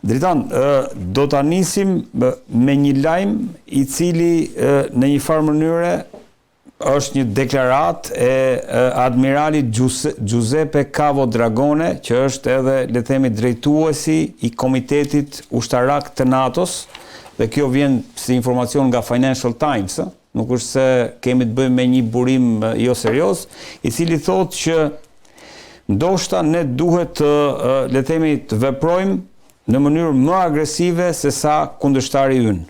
Dritan, do ta nisim me një lajm i cili në një farë mënyre është një deklaratë e admiralit Giuseppe Cavo Dragone, që është edhe, le të themi, drejtuesi i Komitetit Ushtarak të NATO-s, dhe kjo vjen si informacion nga Financial Times, nuk është se kemi të bëjmë me një burim jo serioz, i cili thotë që Ndoshta ne duhet të, le të themi, të veprojmë në mënyrë më agresive se sa kundërshtari ynë.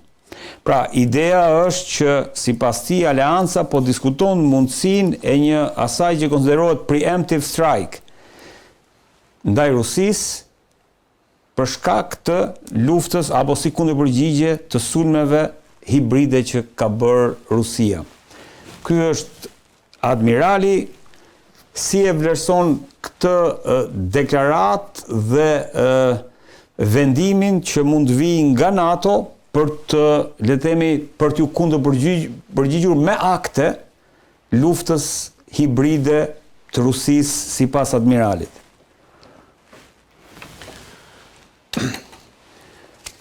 Pra, ideja është që sipas tij aleanca po diskuton mundësinë e një asaj që konsiderohet preemptive strike ndaj Rusisë për shkak të luftës apo si kundërpërgjigje të sulmeve hibride që ka bërë Rusia. Ky është admirali si e vlerëson këtë deklaratë dhe vendimin që mund të vijë nga NATO për të, le të themi, për t'ju kundërpërgjigjur me akte luftës hibride të Rusisë sipas admiralit.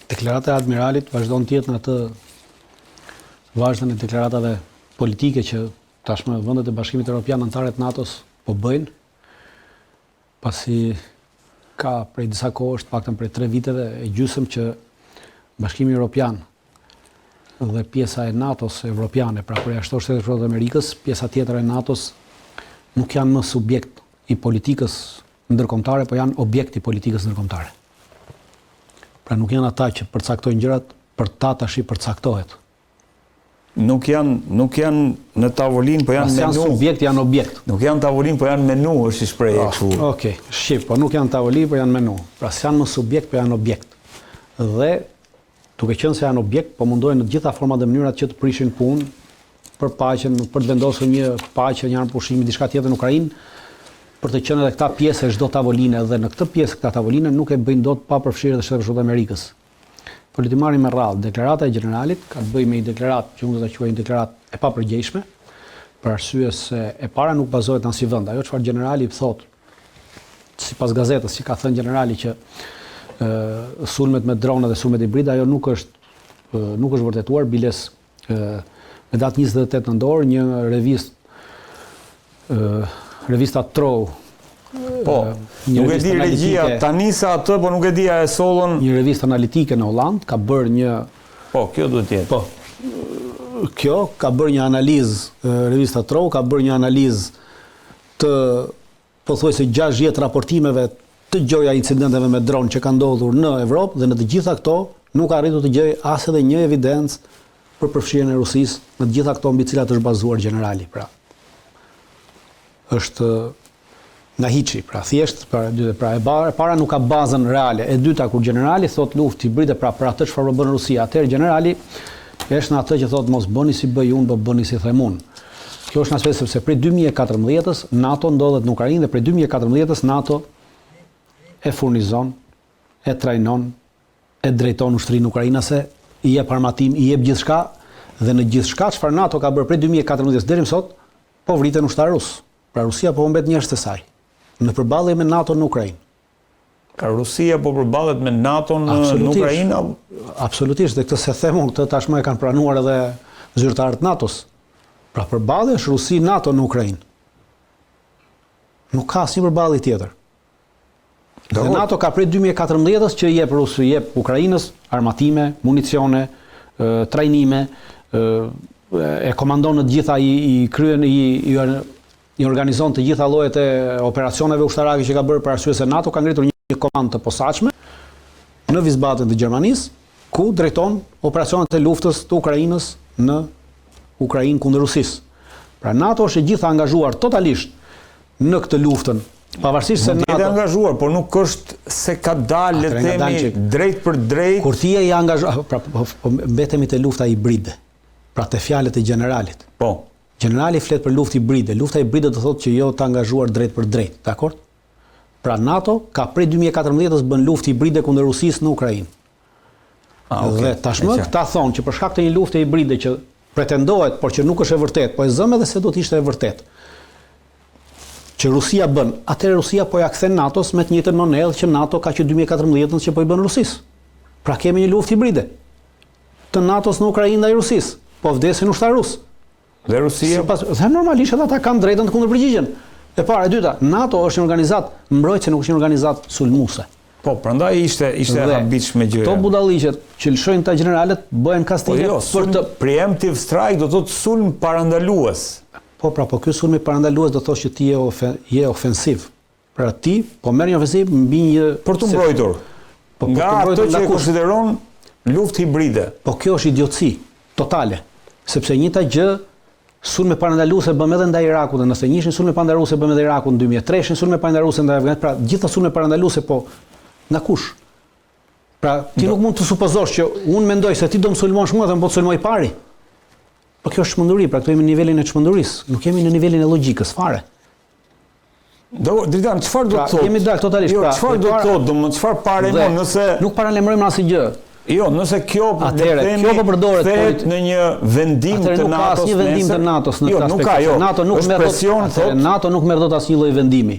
Deklarata e admiralit vazhdon të jetë në atë vazhdën e deklaratave politike që tashmë vendet e Bashkimit Evropian anëtare të NATO-s po bëjnë, pasi ka prej disa kohësh, të paktën prej 3 viteve e gjysëm që Bashkimi Evropian dhe pjesa e NATO-s evropiane, pra përjashto Shtetet e Bashkuara të Amerikës, pjesa tjetër e NATO-s nuk janë më subjekt i politikës ndërkombëtare, po janë objekt i politikës ndërkombëtare. Pra nuk janë ata që përcaktojnë gjërat, për ta tashi përcaktohet. Nuk janë nuk janë në tavolinë, po janë menu. Janë subjekt, janë objekt. Nuk janë tavolinë, po janë menu, është një shprehje oh, kështu. Okej, okay, shqip, po nuk janë tavolinë, po janë menu. Pra s'janë më subjekt, po janë objekt. Dhe Duke qenë se janë objekt, po mundohen në të gjitha format dhe mënyrat që të prishin punë për paqen, për të vendosur një paqe, një armëpushim, diçka tjetër në Ukrainë, për të qenë edhe këta pjesë e çdo tavoline dhe në këtë pjesë këta tavoline nuk e bëjnë dot pa përfshirë edhe Shtetet e Bashkuara të Amerikës. Po le t'i marrim me radhë, deklarata e gjeneralit ka të bëjë me një deklaratë që unë do ta quaj një deklaratë e papërgjegjshme, për arsye se e para nuk bazohet në asnjë vend. Ajo çfarë gjenerali thotë sipas gazetës që ka thënë gjenerali që sulmet me drone dhe sulmet hibride ajo nuk është nuk është vërtetuar biles me datë 28 nëntor një revistë revista Trouw Po, një nuk e di regjia tani sa atë, po nuk e di a e sollën një revistë analitike në Holland ka bërë një Po, kjo duhet të jetë. Po. Kjo ka bërë një analizë, revista Trouw ka bërë një analizë të pothuajse 60 raportimeve të gjoja incidenteve me dron që kanë ndodhur në Evropë dhe në të gjitha këto nuk ka arritur të gjejë as edhe një evidencë për përfshirjen e Rusisë në të gjitha këto mbi të cilat është bazuar gjenerali. Pra, është nga hiçi, pra thjesht, pra e dyta, pra e para, e para nuk ka bazën reale. E dyta kur gjenerali thot luftë hibride, pra për atë çfarë po bën Rusia, atëherë gjenerali është në atë që thot mos bëni si bëj unë, po bëni si them unë. Kjo është në aspekt sepse prej 2014-ës NATO ndodhet në Ukrainë dhe prej 2014-ës NATO e furnizon, e trajnon, e drejton ushtrinë ukrainase, i jep armatim, i jep gjithçka dhe në gjithçka çfarë NATO ka bërë prej 2014-ës deri më sot, po vriten ushtarë rusë. Pra Rusia po humbet njerëz të saj në përballje me NATO në Ukrainë. Pra Rusia po përballet me NATO në Ukrainë? Absolutisht, dhe këtë s'e them unë, këtë tashmë e kanë pranuar edhe zyrtarët NATO-s. Pra përballja është Rusi-NATO në Ukrainë. Nuk ka asnjë përballje tjetër. Dhe NATO ka prej 2014-ës që i jep Rusë, i jep Ukrainës armatime, municione, trajnime, e komandon në të gjitha i, i kryen i, i i organizon të gjitha llojet e operacioneve ushtarake që ka bërë për arsye se NATO ka ngritur një komandë të posaçme në Wiesbaden të Gjermanisë, ku drejton operacionet e luftës të Ukrainës në Ukrainë kundër Rusisë. Pra NATO është e gjitha angazhuar totalisht në këtë luftën Pavarësisht se NATO është angazhuar, por nuk është se ka dalë, le të themi, drejtpërdrejt. Kur ti je i angazhuar, pra po, po, po mbetemi te lufta hibride. Pra te fjalët e gjeneralit. Po. Gjenerali flet për luftë hibride. Lufta hibride do thotë që jo të angazhuar drejtpërdrejt, dakord? Pra NATO ka prej 2014-ës bën luftë hibride kundër Rusisë në Ukrainë. Ah, okay. Dhe tashmë këta thonë që për shkak të një lufte hibride që pretendohet, por që nuk është e vërtetë, po e zëmë edhe se do të ishte e vërtetë. Që Rusia bën, atëherë Rusia po ja kthen NATO-s me të njëjtën monedhë që NATO ka që 2014-ën që po i bën Rusisë. Pra kemi një luftë hibride të NATO-s në Ukrainë ndaj Rusisë. Po vdesin ushtarë rusë. Dhe Rusia? Sipas, dhe normalisht edhe ata kanë drejtën të kundërpërgjigjen. E para, e dyta, NATO është një organizatë mbrojtëse, nuk është një organizatë sulmuese. Po, prandaj ishte ishte e habitshme gjëja. Këto budalliqet që lëshojnë këta gjeneralët bëhen kastile po jo, për të preemptive strike do të thotë sulm parandalues. Po, pra, po ky sulmi parandalues do të thotë që ti je ofen, je ofensiv. Pra ti po merr një ofensivë mbi një për t'u mbrojtur. Po nga ato që e konsideron luftë hibride. Po kjo është idiotësi totale, sepse njëjta gjë sulme parandaluese bëmë edhe ndaj Irakut në 91-shin, sulme parandaluese bëmë edhe Irakut në 2003-shin, sulme parandaluese ndaj Afganistanit, pra gjitha sulme parandaluese po nga kush? Pra ti nuk mund të supozosh që unë mendoj se ti do më sulmosh mua dhe unë po të sulmoj i pari. Po kjo është çmenduri, pra këtu jemi në nivelin e çmendurisë, nuk jemi në nivelin e logjikës fare. Do Dritan, çfarë do pra, të thotë? Kemi dalë totalisht. Jo, pra, çfarë do të thotë, domethënë çfarë paralajmëron nëse nuk paralajmërojmë asnjë gjë. Jo, nëse kjo atëherë kjo po përdoret po në një vendim të NATO-s. Nuk ka asnjë vendim të NATO-s në jo, këtë aspekt. Nuk ka, jo. NATO nuk merr dot, NATO nuk merr dot asnjë lloj vendimi.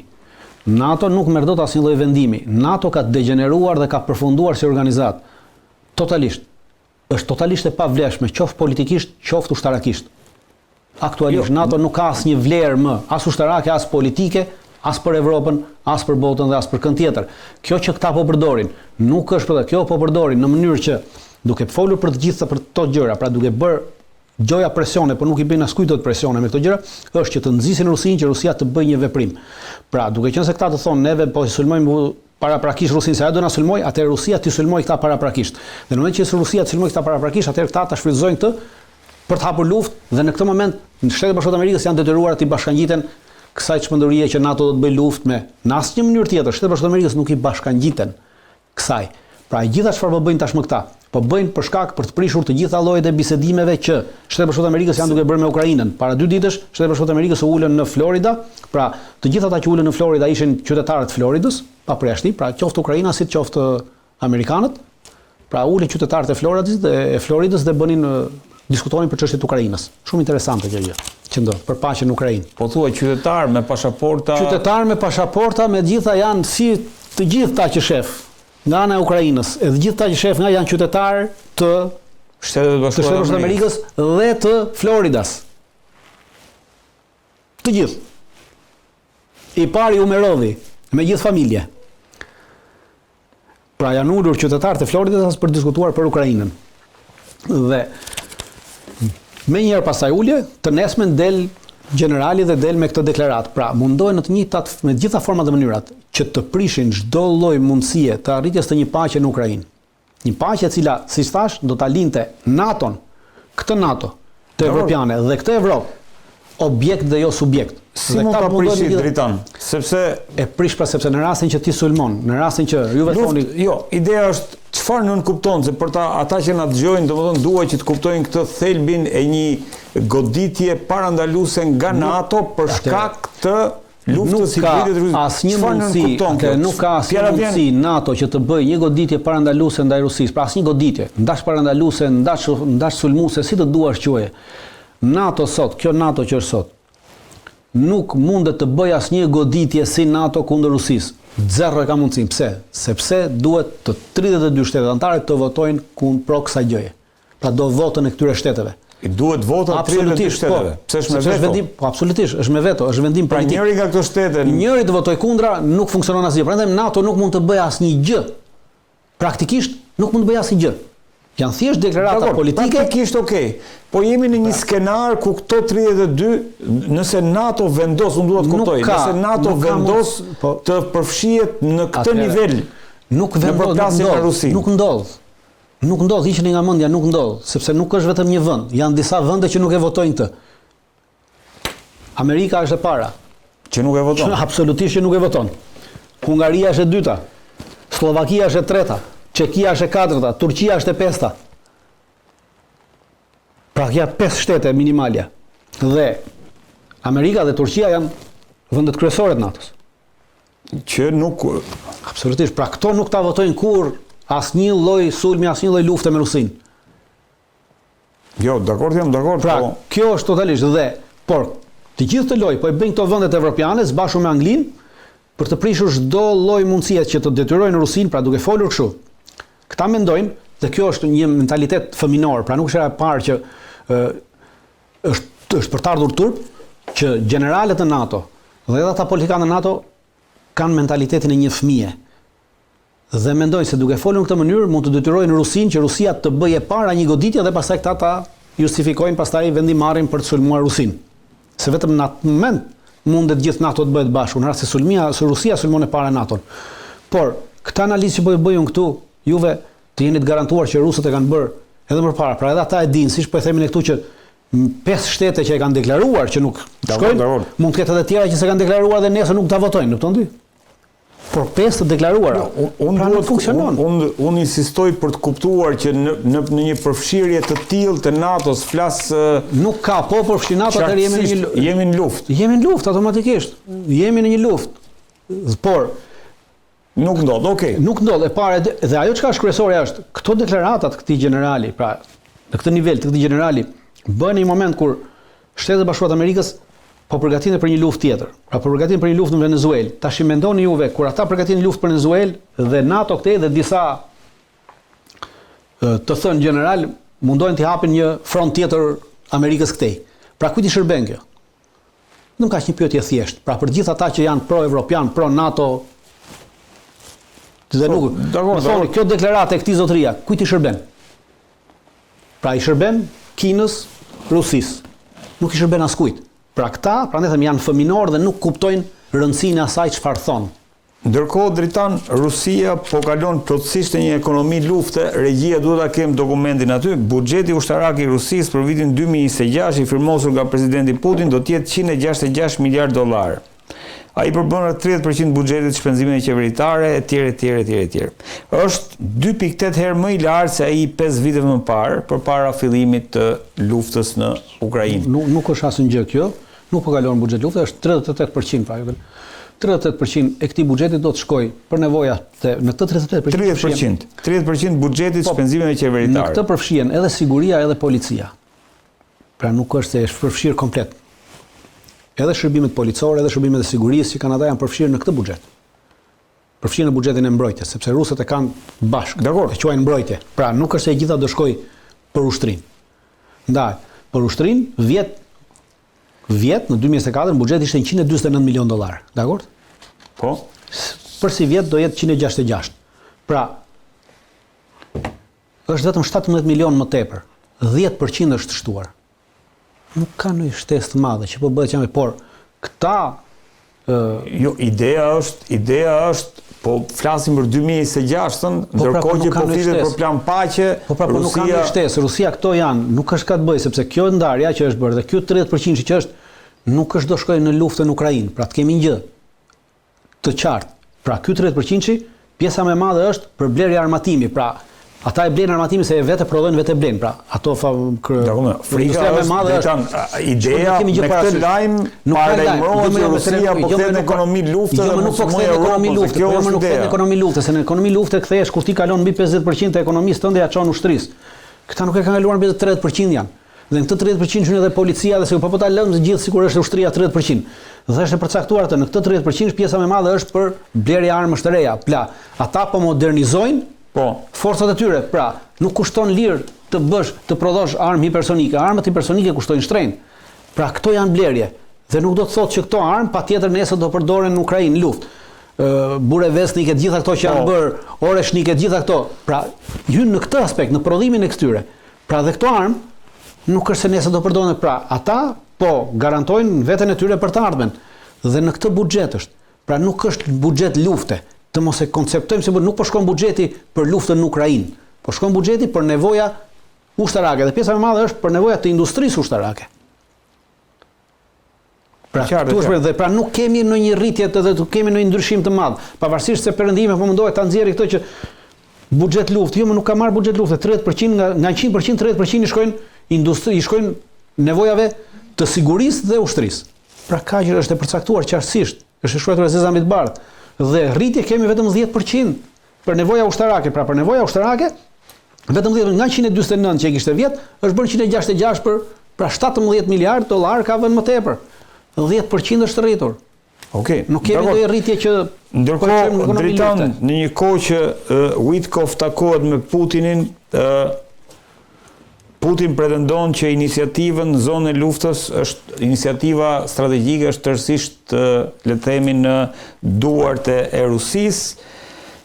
NATO nuk merr dot asnjë lloj vendimi. NATO ka degjeneruar dhe ka përfunduar si organizatë. Totalisht. Është totalisht e pavlefshme, qoftë politikisht, qoftë ushtarakisht. Aktualisht jo. NATO nuk ka asnjë vlerë më, as ushtarake, as politike, as për Evropën, as për botën dhe as për kënd tjetër. Kjo që këta po përdorin, nuk është për kjo po përdorin në mënyrë që duke folur për të gjitha për këto gjëra, pra duke bërë gjoja presione, por nuk i bëjnë askujt dot presione me këto gjëra, është që të nxisin Rusinë që Rusia të bëjë një veprim. Pra, duke qenë se këta të thonë neve po sulmojmë paraprakisht Rusinë, se ajo do na sulmojë, atëherë Rusia t'i sulmojë këta paraprakisht. Dhe në momentin që Rusia të sulmojë këta paraprakisht, atëherë këta ta shfrytëzojnë këtë për të hapur luftë dhe në këtë moment Shtetet e Bashkuara të Amerikës janë detyruar t'i bashkangjiten kësaj çmendurie që NATO do të bëjë luftë me në asnjë mënyrë tjetër Shtetet e Bashkuara të Amerikës nuk i bashkangjiten kësaj. Pra e gjitha çfarë po bëjnë tashmë këta, po bëjnë për shkak për të prishur të gjitha llojet e bisedimeve që Shtetet e Bashkuara të Amerikës janë duke bërë me Ukrainën. Para dy ditësh Shtetet e Bashkuara të Amerikës u ulën në Florida, pra të gjithë ata që u ulën në Florida ishin qytetarë të Floridës, pa përjashtim, pra qoftë ukrainasit, qoftë amerikanët, pra ulen qytetarët e Floridës dhe e Floridës dhe bënin diskutonin për çështjet e Ukrainës. Shumë interesante kjo gjë që ndodh për paqen në Ukrainë. Po thua qytetar me pashaporta Qytetar me pashaporta me të gjitha janë si të gjithë këta që shef nga ana e Ukrainës, e të gjithë këta që shef nga janë qytetarë të Shteteve të Bashkuara të Amerikës dhe të Floridas. Të gjithë. I pari Umerovi me gjithë familje. Pra janë ulur qytetarët e Floridës për të diskutuar për Ukrainën. Dhe menjëherë pastaj ulje, të nesërmen del gjenerali dhe del me këtë deklaratë. Pra, mundohen në të njëjtat me të gjitha format dhe mënyrat që të prishin çdo lloj mundësie të arritjes të një paqe në Ukrainë. Një paqe e cila, siç thashë, do ta linte NATO-n, këtë NATO të evropiane dhe këtë Evropë objekt dhe jo subjekt. Si mund ta prishi Dritan? Sepse e prish pra sepse në rastin që ti sulmon, në rastin që juve thoni, jo, ideja është çfarë nënkupton se për ta ata që na dëgjojnë, domethënë dua që të kuptojnë këtë thelbin e një goditje parandaluese nga NATO për shkak të Luftës hibride të Rusisë. Asnjë mundësi, atëherë nuk ka asnjë mundësi NATO që të bëjë një goditje parandaluese ndaj Rusisë, pra asnjë goditje, ndash parandaluese, ndash ndash sulmuese, si të duash quaje. NATO sot, kjo NATO që është sot, nuk mundet të bëjë asnjë goditje si NATO kundër Rusisë. Zero e ka mundësinë. Pse? Sepse duhet të 32 shtetet anëtare të votojnë kun pro kësaj gjëje. Pra do votën e këtyre shteteve. I duhet vota 32 po. shteteve. Pse është me veto? Është vendim, po absolutisht, është me veto, është vendim pra politik. Pra njëri nga këto shtete, njëri të votojë kundra, nuk funksionon asgjë. Prandaj NATO nuk mund të bëjë asnjë gjë. Praktikisht nuk mund të bëjë asnjë gjë. Janë thjesht deklarata Dakor, politike. Praktikisht okay. Po jemi në një pra. skenar ku këto 32, nëse NATO vendos, unë dua të kuptoj, nëse NATO vendos po, të përfshihet në këtë nivel, nuk vendos, nuk ndodh, nuk ndodh. Nuk ndodh, hiqeni nga mendja, nuk ndodh, sepse nuk është vetëm një vend, janë disa vende që nuk e votojnë këtë. Amerika është e para. Që nuk e voton. Që, absolutisht që nuk e voton. Hungaria është e dyta. Sllovakia është e treta. Çekia është e katërta, Turqia është e pesta. Pra janë pesë shtete minimalja. Dhe Amerika dhe Turqia janë vendet kryesore të NATO-s. Që nuk absolutisht, pra këto nuk ta votojnë kurrë asnjë lloj sulmi, asnjë lloj lufte me Rusinë. Jo, dakord jam, dakord. Pra, po... kjo është totalisht dhe, por të gjithë këtë lojë po e bëjnë këto vendet evropiane së bashku me Anglinë për të prishur çdo lloj mundësie që të detyrojnë Rusinë, pra duke folur kështu. Këta mendojnë dhe kjo është një mentalitet fëminor, pra nuk është hera e parë që ë është është për të ardhur turp që gjeneralët e NATO dhe edhe ata politikanët e NATO kanë mentalitetin e një fëmije. Dhe mendojnë se duke folur në këtë mënyrë mund të detyrojnë Rusinë që Rusia të bëjë e para një goditje dhe pastaj këta ta justifikojnë pastaj vendimmarrjen për të sulmuar Rusinë. Se vetëm në atë moment mundet gjithë NATO të bëhet bashkë, në rast se sulmia, se Rusia sulmon e para NATO-n. Por, këtë analizë që po e bëj unë këtu, juve të jeni të garantuar që rusët e kanë bërë edhe më parë, pra edhe ata e dinë, siç po e themi ne këtu që pesë shtete që e kanë deklaruar që nuk shkojnë, mund të ketë edhe tjera që s'e kanë deklaruar dhe nesër nuk ta votojnë, kupton ti? Por pesë të deklaruara. Jo, unë pra duhet funksionon. Unë unë insistoj për të kuptuar që në në në një përfshirje të tillë të NATO-s flas nuk ka po përfshi NATO atëherë jemi në një jemi në luftë. Jemi në luftë automatikisht. Jemi në një luftë. Por nuk ndodh, okay. Nuk ndodh e para dhe ajo çka është kryesore është këto deklarata të këtij gjenerali, pra në këtë nivel të këtij gjenerali bëhen në një moment kur Shtetet e Bashkuara të Amerikës po përgatiten për një luftë tjetër. Pra po përgatiten për një luftë në Venezuelë. Tash i mendoni juve kur ata përgatiten luftë për Venezuelë dhe NATO këtej dhe disa të thënë gjeneral mundohen t'i hapin një front tjetër Amerikës këtej. Pra kujt i shërben kjo? Nuk ka një pyetje e thjeshtë. Pra për gjithë ata që janë pro evropian, pro NATO, dhe po, nuk. Dakor, thoni, kjo deklaratë e këtij zotëria, kujt i shërben? Pra i shërben Kinës, Rusisë. Nuk i shërben askujt. Pra këta, prandaj them janë fëminorë dhe nuk kuptojnë rëndësinë e asaj çfarë thonë. Ndërkohë Dritan, Rusia po kalon plotësisht në një ekonomi lufte, regjia duhet ta kem dokumentin aty, buxheti ushtarak i Rusisë për vitin 2026 i firmosur nga presidenti Putin do të jetë 166 miliardë dollarë. Ai përbën rreth 30 për qind të buxhetit të shpenzimeve qeveritare etj etj etj etj. Është 2.8 herë më i lartë se ai i 5 viteve më parë, përpara fillimit të luftës në Ukrainë. Nuk, nuk është asnjë gjë kjo, nuk po kalon buxhet lufte, është 38% pra, jo 38% e këtij buxheti do të shkojë për nevoja të në këtë 38% 30%, 30% buxhetit po, shpenzimeve qeveritare. Në këtë përfshihen edhe siguria edhe policia. Pra nuk është se është përfshirë komplet. Edhe shërbimet policore, edhe shërbimet e sigurisë që kanë ata janë përfshirë në këtë buxhet. Përfshirë në buxhetin e mbrojtjes, sepse rusët e kanë bashkë. Dakor. E quajnë mbrojtje. Pra nuk është se e gjitha do shkojë për ushtrinë. Ndaj, për ushtrinë vjet vjet në 2024 buxheti ishte 149 milion dollar. Dakor? Po. Për sivjet do jetë 166. Pra, Është vetëm 17 milionë më tepër, 10 për qind është shtuar. Nuk ka ndonjë shtesë të madhe që po bëhet çami, por këta ë Jo, ideja është, ideja është po flasim për 2026-ën, po, pra, po ndërkohë që po flitet për plan paqe, po pra, po nuk ka ndonjë shtesë. Rusia këto janë, nuk është ka të bëjë sepse kjo ndarja që është bërë dhe ky 30% që është nuk është do shkojë në luftën në Ukrainë. Pra të kemi një gjë të qartë. Pra ky 30 përqindshi, pjesa më e madhe është për blerje armatimi, pra ata e blejnë armatimin se e vetë prodhojnë vetë e blejnë, pra ato fa kë frika më e madhe është ideja me këtë lajm nuk paralajmërohet që Rusia po kthehet në ekonomi lufte jo, dhe nuk po kthehet në ekonomi lufte, kjo jo, nuk kthehet në ekonomi lufte, se në ekonomi lufte kthehesh kur ti kalon mbi 50% të ekonomisë tënde ja çon ushtrisë. Këta nuk e kanë kaluar mbi 30% janë. Dhe në këtë 30 për qind hyn edhe policia dhe sikur po po ta lëmë të gjithë sikur është ushtria 30 për qind. Dhe është e përcaktuar atë në këtë 30 për qind pjesa më e madhe është për blerje armësh të reja. Pra, ata po modernizojnë po forcat e tyre. Pra, nuk kushton lirë të bësh, të prodhosh armë hipersonike. Armët hipersonike kushtojnë shtrenjtë. Pra, këto janë blerje. Dhe nuk do të thotë që këto armë patjetër nesër do përdoren në Ukrainë në luftë. Burevestnik e të gjitha këto që janë po. bërë, Oreshnik e të gjitha këto. Pra, hyn në këtë aspekt, në prodhimin e këtyre. Pra dhe këto armë nuk është se nesër do përdoren, pra ata po garantojnë veten e tyre për të ardhmen. Dhe në këtë buxhet është. Pra nuk është buxhet lufte. Të mos e konceptojmë se nuk po shkon buxheti për luftën në Ukrainë. Po shkon buxheti për nevoja ushtarake dhe pjesa më e madhe është për nevoja të industrisë ushtarake. Pra, këtu është dhe pra nuk kemi ndonjë rritje të dhe nuk kemi ndonjë ndryshim të madh. Pavarësisht se perëndimi po mundohet ta nxjerrë këtë që buxhet luftë, jo më nuk ka marrë buxhet lufte, 30% nga nga 100% 30% i shkojnë industri, i shkojnë nevojave të sigurisë dhe ushtrisë. Pra kaq është e përcaktuar qartësisht, është e shkruar e zeza mbi të bardhë. Dhe rritje kemi vetëm 10% për nevoja ushtarake, pra për nevoja ushtarake vetëm 10 nga 149 që e kishte vjet, është bërë 166 për pra 17 miliard dollar ka vënë më tepër. 10% është rritur. Okej. Nuk kemi ndonjë rritje që po Ndërkohë, Dritan, në një kohë që uh, Witkoff takohet me Putinin, uh, Putin pretendon që iniciativën në zonën e luftës është iniciativa strategjike është tërësisht le të themi në duart e Rusisë.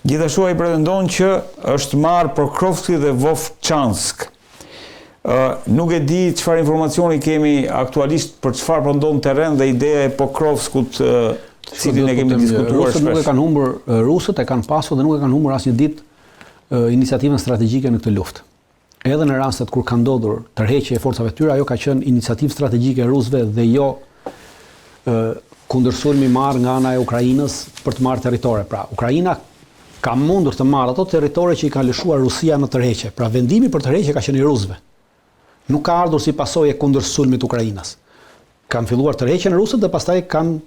Gjithashtu ai pretendon që është marrë Pokrovski dhe Vovchansk. Ë nuk e di çfarë informacioni kemi aktualisht për çfarë po ndodh në terren dhe ideja e Pokrovskut të cilin e kemi diskutuar shpesh. Rusët nuk e kanë humbur, rusët e kanë pasur dhe nuk e kanë humbur asnjë ditë iniciativën strategjike në këtë luftë. Edhe në rastet kur ka ndodhur tërheqje e forcave të tyre, ajo ka qenë iniciativë strategjike e rusëve dhe jo kundërsulm i marrë nga ana e Ukrainës për të marrë territore. Pra, Ukraina ka mundur të marrë ato territore që i ka lëshuar Rusia në tërheqje. Pra, vendimi për tërheqje ka qenë i rusëve. Nuk ka ardhur si pasojë e kundërsulmit ukrainas. Kanë filluar tërheqjen rusët dhe pastaj kanë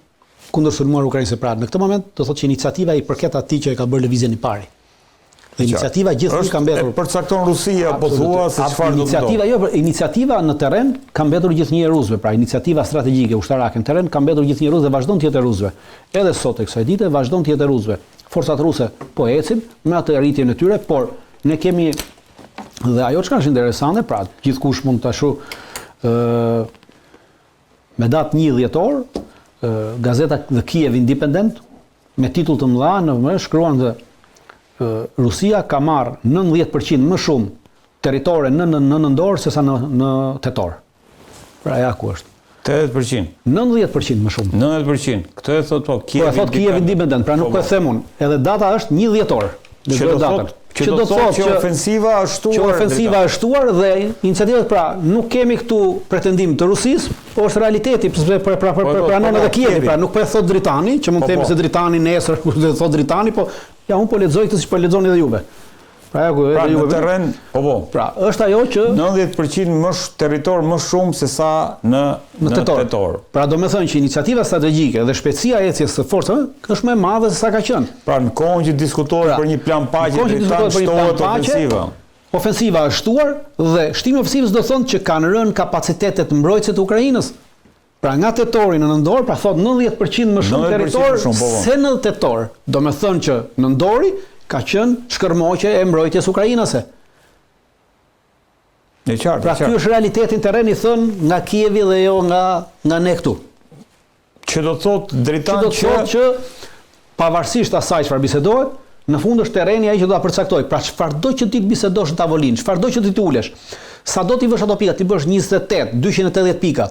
kundërsulmuar ukrainasit. Pra, në këtë moment do thotë që iniciativa i përket atij që e ka bërë lëvizjen i pari. Dhe iniciativa gjithnjë ka mbetur. E përcakton Rusia, po thua se çfarë do të ndodhë. Iniciativa jo, iniciativa në terren ka mbetur gjithnjë e rusëve, pra iniciativa strategjike ushtarake në terren ka mbetur gjithnjë e rusëve dhe vazhdon të jetë e rusëve. Edhe sot e kësaj dite vazhdon të jetë e rusëve. Forcat ruse po ecin me atë rritjen e tyre, por ne kemi dhe ajo çka është interesante, pra gjithkush mund ta shohë ë me datë 1 dhjetor, gazeta The Kiev Independent me titull të mëdha në më shkruan dhe Rusia ka marrë 90% më shumë territore në në në nëntor sesa në në tetor. Pra ja ku është. 80%. 90% më shumë. 90%. Këtë e thotë po Kiev. Po e thotë Kiev Independent, pra nuk po, po e them unë. Edhe data është 1 dhjetor. Që do thotë që do të thotë që ofensiva është shtuar. Që ofensiva është shtuar dhe iniciativat pra nuk kemi këtu pretendim të Rusisë, po është realiteti, sepse pra pra pra po, pranon edhe Kievi, pra nuk po e thotë Dritani, që mund të themi se Dritani nesër kur do të thotë Dritani, po ja unë po lexoj këtë siç po lexoni edhe juve. Pra ja ku pra, edhe juve. Në terren, po po. Pra, është ajo që 90% më sh, territor më shumë se sa në në, në tetor. tetor. Pra domethënë që iniciativa strategjike dhe shpejtësia e ecjes së forcave është më e madhe se sa ka qenë. Pra në kohën që diskutohet pra, për një plan paqe, në kohën që për një plan paqe, ofensiva. Ofensiva është shtuar dhe shtimi i ofensivës do të thonë që kanë rënë kapacitetet mbrojtëse të Ukrainës. Pra nga tetori në nëntor, pra thotë 90% më shumë territor po, po. se në tetor. Domethënë që nëntori ka qenë shkërmoqe e mbrojtjes ukrainase. E qartë, pra ky është realiteti në terren i thënë nga Kievi dhe jo nga nga ne këtu. Që do të thotë Dritan që do të thotë që pavarësisht asaj çfarë bisedohet, në fund është terreni ai që do ta përcaktojë. Pra çfarëdo që ti të bisedosh në tavolinë, çfarëdo që ti të ulesh, sado t'i vësh ato pika, t'i bësh 28, 280 pika.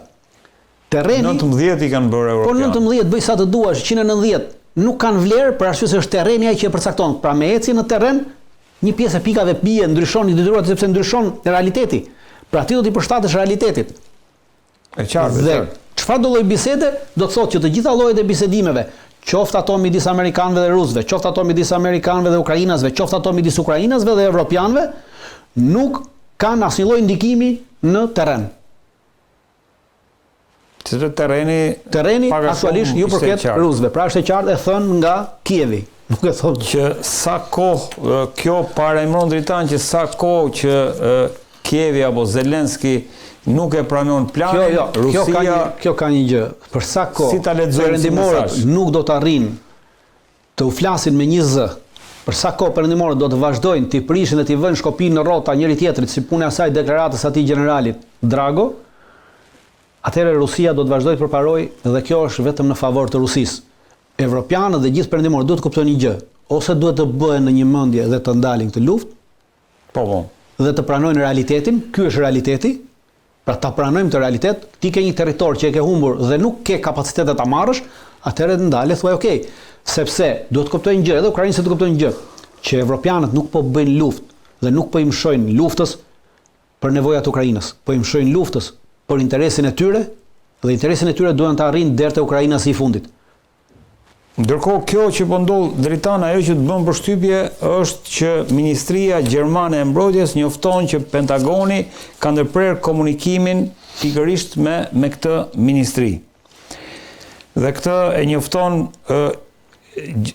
Terreni 19 i kanë bërë europianët. Po 19 bëj sa të duash, 190 nuk kanë vlerë për arsye se është terreni ai që e përcakton. Pra me ecjen në terren, një pjesë e pikave bie, ndryshon i detyruar sepse ndryshon realiteti. Pra ti do t'i përshtatesh realitetit. E qartë, dhe çfarëdo lloj bisede do të thotë që të gjitha llojet e bisedimeve, qoftë ato midis amerikanëve dhe rusëve, qoftë ato midis amerikanëve dhe ukrainasve, qoftë ato midis ukrainasve dhe evropianëve, nuk kanë asnjë lloj ndikimi në terren. Sepse terreni terreni aktualisht ju përket rusëve. Pra është e qartë e thënë nga Kievi. Nuk e thotë që sa kohë kjo paralajmëron Dritan që sa kohë që Kievi apo Zelenski nuk e pranon planin, kjo, jo, Rusia kjo ka një kjo ka një gjë. Për sa kohë si ta perëndimorët nuk do të arrijnë të u flasin me një zë, për sa kohë perëndimorët do të vazhdojnë t'i prishin dhe t'i vënë shkopin në rrota njëri-tjetrit si puna e asaj deklaratës atij gjeneralit Drago, atëherë Rusia do të vazhdojë të përparojë dhe kjo është vetëm në favor të Rusisë. Evropianët dhe gjithë perëndimorët duhet të kuptojnë një gjë, ose duhet të bëhen në një mendje dhe të ndalin këtë luftë, Po, po. Dhe të pranojnë realitetin, ky është realiteti. Pra ta pranojmë këtë realitet, ti ke një territor që e ke humbur dhe nuk ke kapacitete ta marrësh, atëherë ndale thuaj ok. Sepse duhet të kuptojnë një gjë, edhe ukrainasit të kuptojnë një gjë, që evropianët nuk po bëjnë luftë dhe nuk po i mëshojnë luftës për nevojat e Ukrainës, po i mëshojnë luftës për interesin e tyre dhe interesin e tyre duan ta arrijnë deri te ukrainasi i fundit. Ndërkohë kjo që po ndodh Dritan ajo që të bën përshtypje është që Ministria Gjermane e Mbrojtjes njofton që Pentagoni ka ndërprerë komunikimin pikërisht me me këtë ministri. Dhe këtë e njofton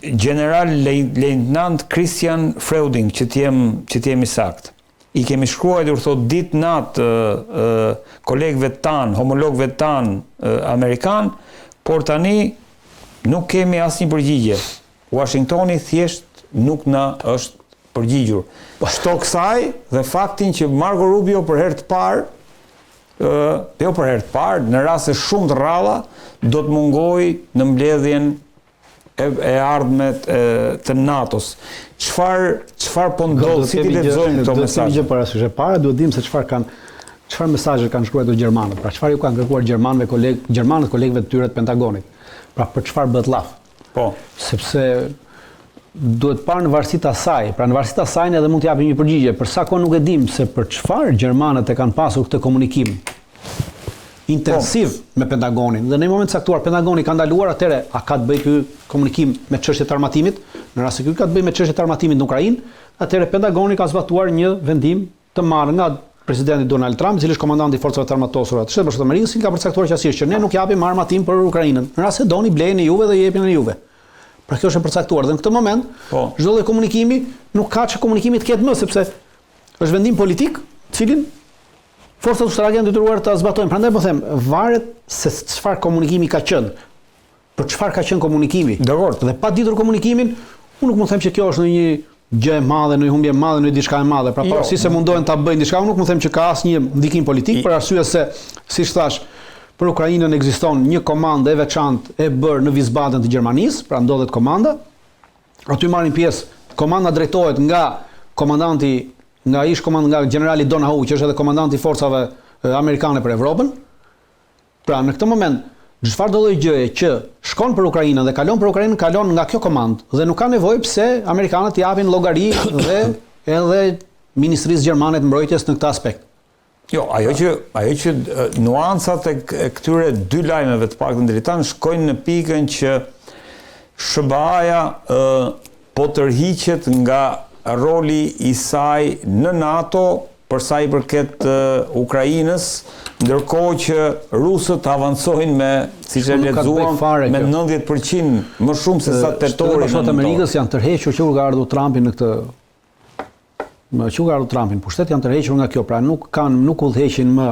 Gjeneral Lejtnant Christian Freuding, që të jem që të jem i saktë. I kemi shkruajtur thotë ditë natë kolegëve tanë, homologëve tanë amerikanë, por tani. Nuk kemi asnjë përgjigje. Uashingtoni thjesht nuk na është përgjigjur. Shto kësaj dhe faktin që Marco Rubio për herë të parë, ë, jo për herë të parë, në raste shumë të rralla, do të mungojë në mbledhjen e, e ardhme e, të NATO-s. Çfarë çfarë po ndodh, si t'i lexojmë këto mesazhe? Duhet të kemi parasysh. E para duhet dimë se çfarë kanë çfarë mesazhe kanë shkruar gjermanët, pra çfarë ju kanë kërkuar gjermanëve koleg, gjermanët kolegëve të tyre të Pentagonit. Pra për çfarë bëhet llaf? Po. Sepse duhet parë në varësi të asaj, pra në varësi të asaj ne edhe mund të japim një përgjigje, për sa kohë nuk e dimë se për çfarë gjermanët e kanë pasur këtë komunikim intensiv po. me Pentagonin dhe në një moment të caktuar Pentagoni ka ndaluar atëherë a ka të bëjë ky komunikim me çështje të armatimit? Në rast se ky ka të bëjë me çështje të armatimit në Ukrainë, atëherë Pentagoni ka zbatuar një vendim të marrë nga presidenti Donald Trump, i cili është komandanti i forcave të armatosura të Shteteve Bashkuara të Amerikës, i cili ka përcaktuar qartësisht që ne nuk japim armatim për Ukrainën. Në rast se doni, blejeni juve dhe jepini juve. Pra kjo është e përcaktuar dhe në këtë moment, po. çdo lloj komunikimi nuk ka çfarë komunikimi të ketë më sepse është vendim politik, të cilin forcat ushtarake janë detyruar ta zbatojnë. Prandaj po them, varet se çfarë komunikimi ka qenë. Për çfarë ka qenë komunikimi? Dakord. Dhe pa ditur komunikimin, unë nuk mund të them që kjo është ndonjë gjë e madhe, ndonjë humbje e madhe, ndonjë diçka e madhe. Pra jo. pavarësisht se mundohen ta bëjnë diçka, unë nuk mund të them që ka asnjë ndikim politik për arsye se, siç thash, për Ukrainën ekziston një komandë e veçantë e bërë në Wiesbaden të Gjermanisë, pra ndodhet komanda. Aty marrin pjesë, komanda drejtohet nga komandanti nga ish komand nga gjenerali Donahu, që është edhe komandanti i forcave amerikane për Evropën. Pra, në këtë moment, çfarëdo lloj gjëje që shkon për Ukrainën dhe kalon për Ukrainën, kalon nga kjo komandë dhe nuk ka nevojë pse amerikanët t'i japin llogari dhe edhe Ministrisë Gjermane të Mbrojtjes në këtë aspekt. Jo, ajo që ajo që nuancat e këtyre dy lajmeve të paktën Dritan shkojnë në pikën që SHBA-ja po tërhiqet nga roli i saj në NATO për sa i përket Ukrainës, ndërkohë që rusët avancojnë me, siç e lexuam, me 90% më shumë se sa tetori. Shtetet e Amerikës janë tërhequr që kur ka ardhur Trumpi në këtë më që ka ardhur Trumpi në pushtet janë tërhequr nga kjo, pra nuk kanë nuk udhëheqin më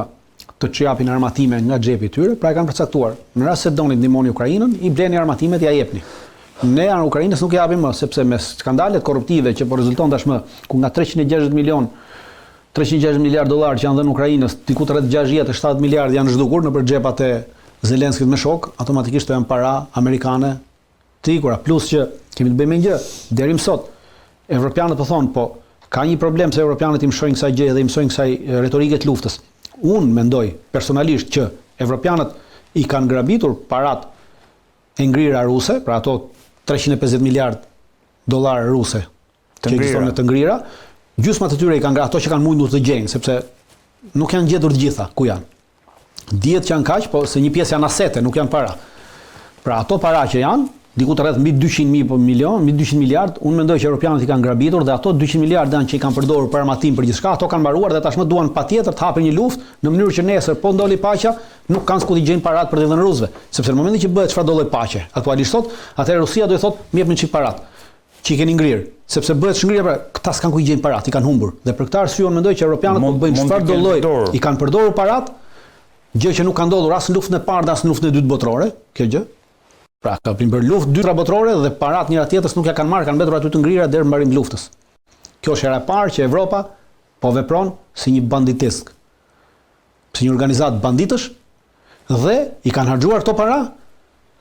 të japin armatime nga xhepi i tyre, pra e kanë përcaktuar. Në rast se doni të ndihmoni Ukrainën, i bleni armatimet, ja jepni. Ne Ukrainës nuk japim më, sepse me skandalet korruptive që po rezulton tashmë, ku nga 360 milion 360 miliard dollar që janë dhënë Ukrainës, diku rreth 60 e 70 miliard janë zhdukur nëpër xhepat e Zelenskit me shok, automatikisht janë para amerikane të ikura, plus që kemi të bëjmë me një gjë, deri më sot evropianët po thonë, po ka një problem se evropianët i mëshojnë kësaj gjëje dhe i mëshojnë kësaj retorike të luftës. Unë mendoj personalisht që evropianët i kanë grabitur parat e ngrira ruse, pra ato 350 miliard dollar ruse të që ekzistojnë të ngrira, gjysma të tyre i kanë ato që kanë mundur të gjejnë, sepse nuk janë gjetur të gjitha ku janë. Dihet që janë kaq, po se një pjesë janë asete, nuk janë para. Pra ato para që janë, diku të rreth mbi 200 mijë po milion, mbi 200 miliard, unë mendoj që europianët i kanë grabitur dhe ato 200 miliard janë që i kanë përdorur për armatim për gjithçka, ato kanë mbaruar dhe tashmë duan patjetër të hapin një luftë në mënyrë që nesër po ndodhi paqja, nuk kanë ku t'i gjejnë paratë për t'i dhënë rusëve, sepse në momentin që bëhet çfarëdo lloj paqe, aktualisht sot, atëherë Rusia do i thotë, më jepni çik paratë që i keni ngrirë, sepse bëhet shngrirja pra, këta s'kan ku i gjejnë paratë, i kanë humbur. Dhe për këtë arsye unë mendoj që europianët po bëjnë çfarëdo lloj, i kanë përdorur paratë, gjë që nuk ka ndodhur as në luftën e parë dhe as në luftën e dytë botërore, kjo gjë. Pra, ka bërë luftë dytra botërore dhe paratë njëra tjetrës nuk ja kanë marrë, kanë mbetur aty të ngrira deri në mbarim të luftës. Kjo është hera e parë që Evropa po vepron si një banditesk. Si një organizatë banditësh dhe i kanë harxhuar këto para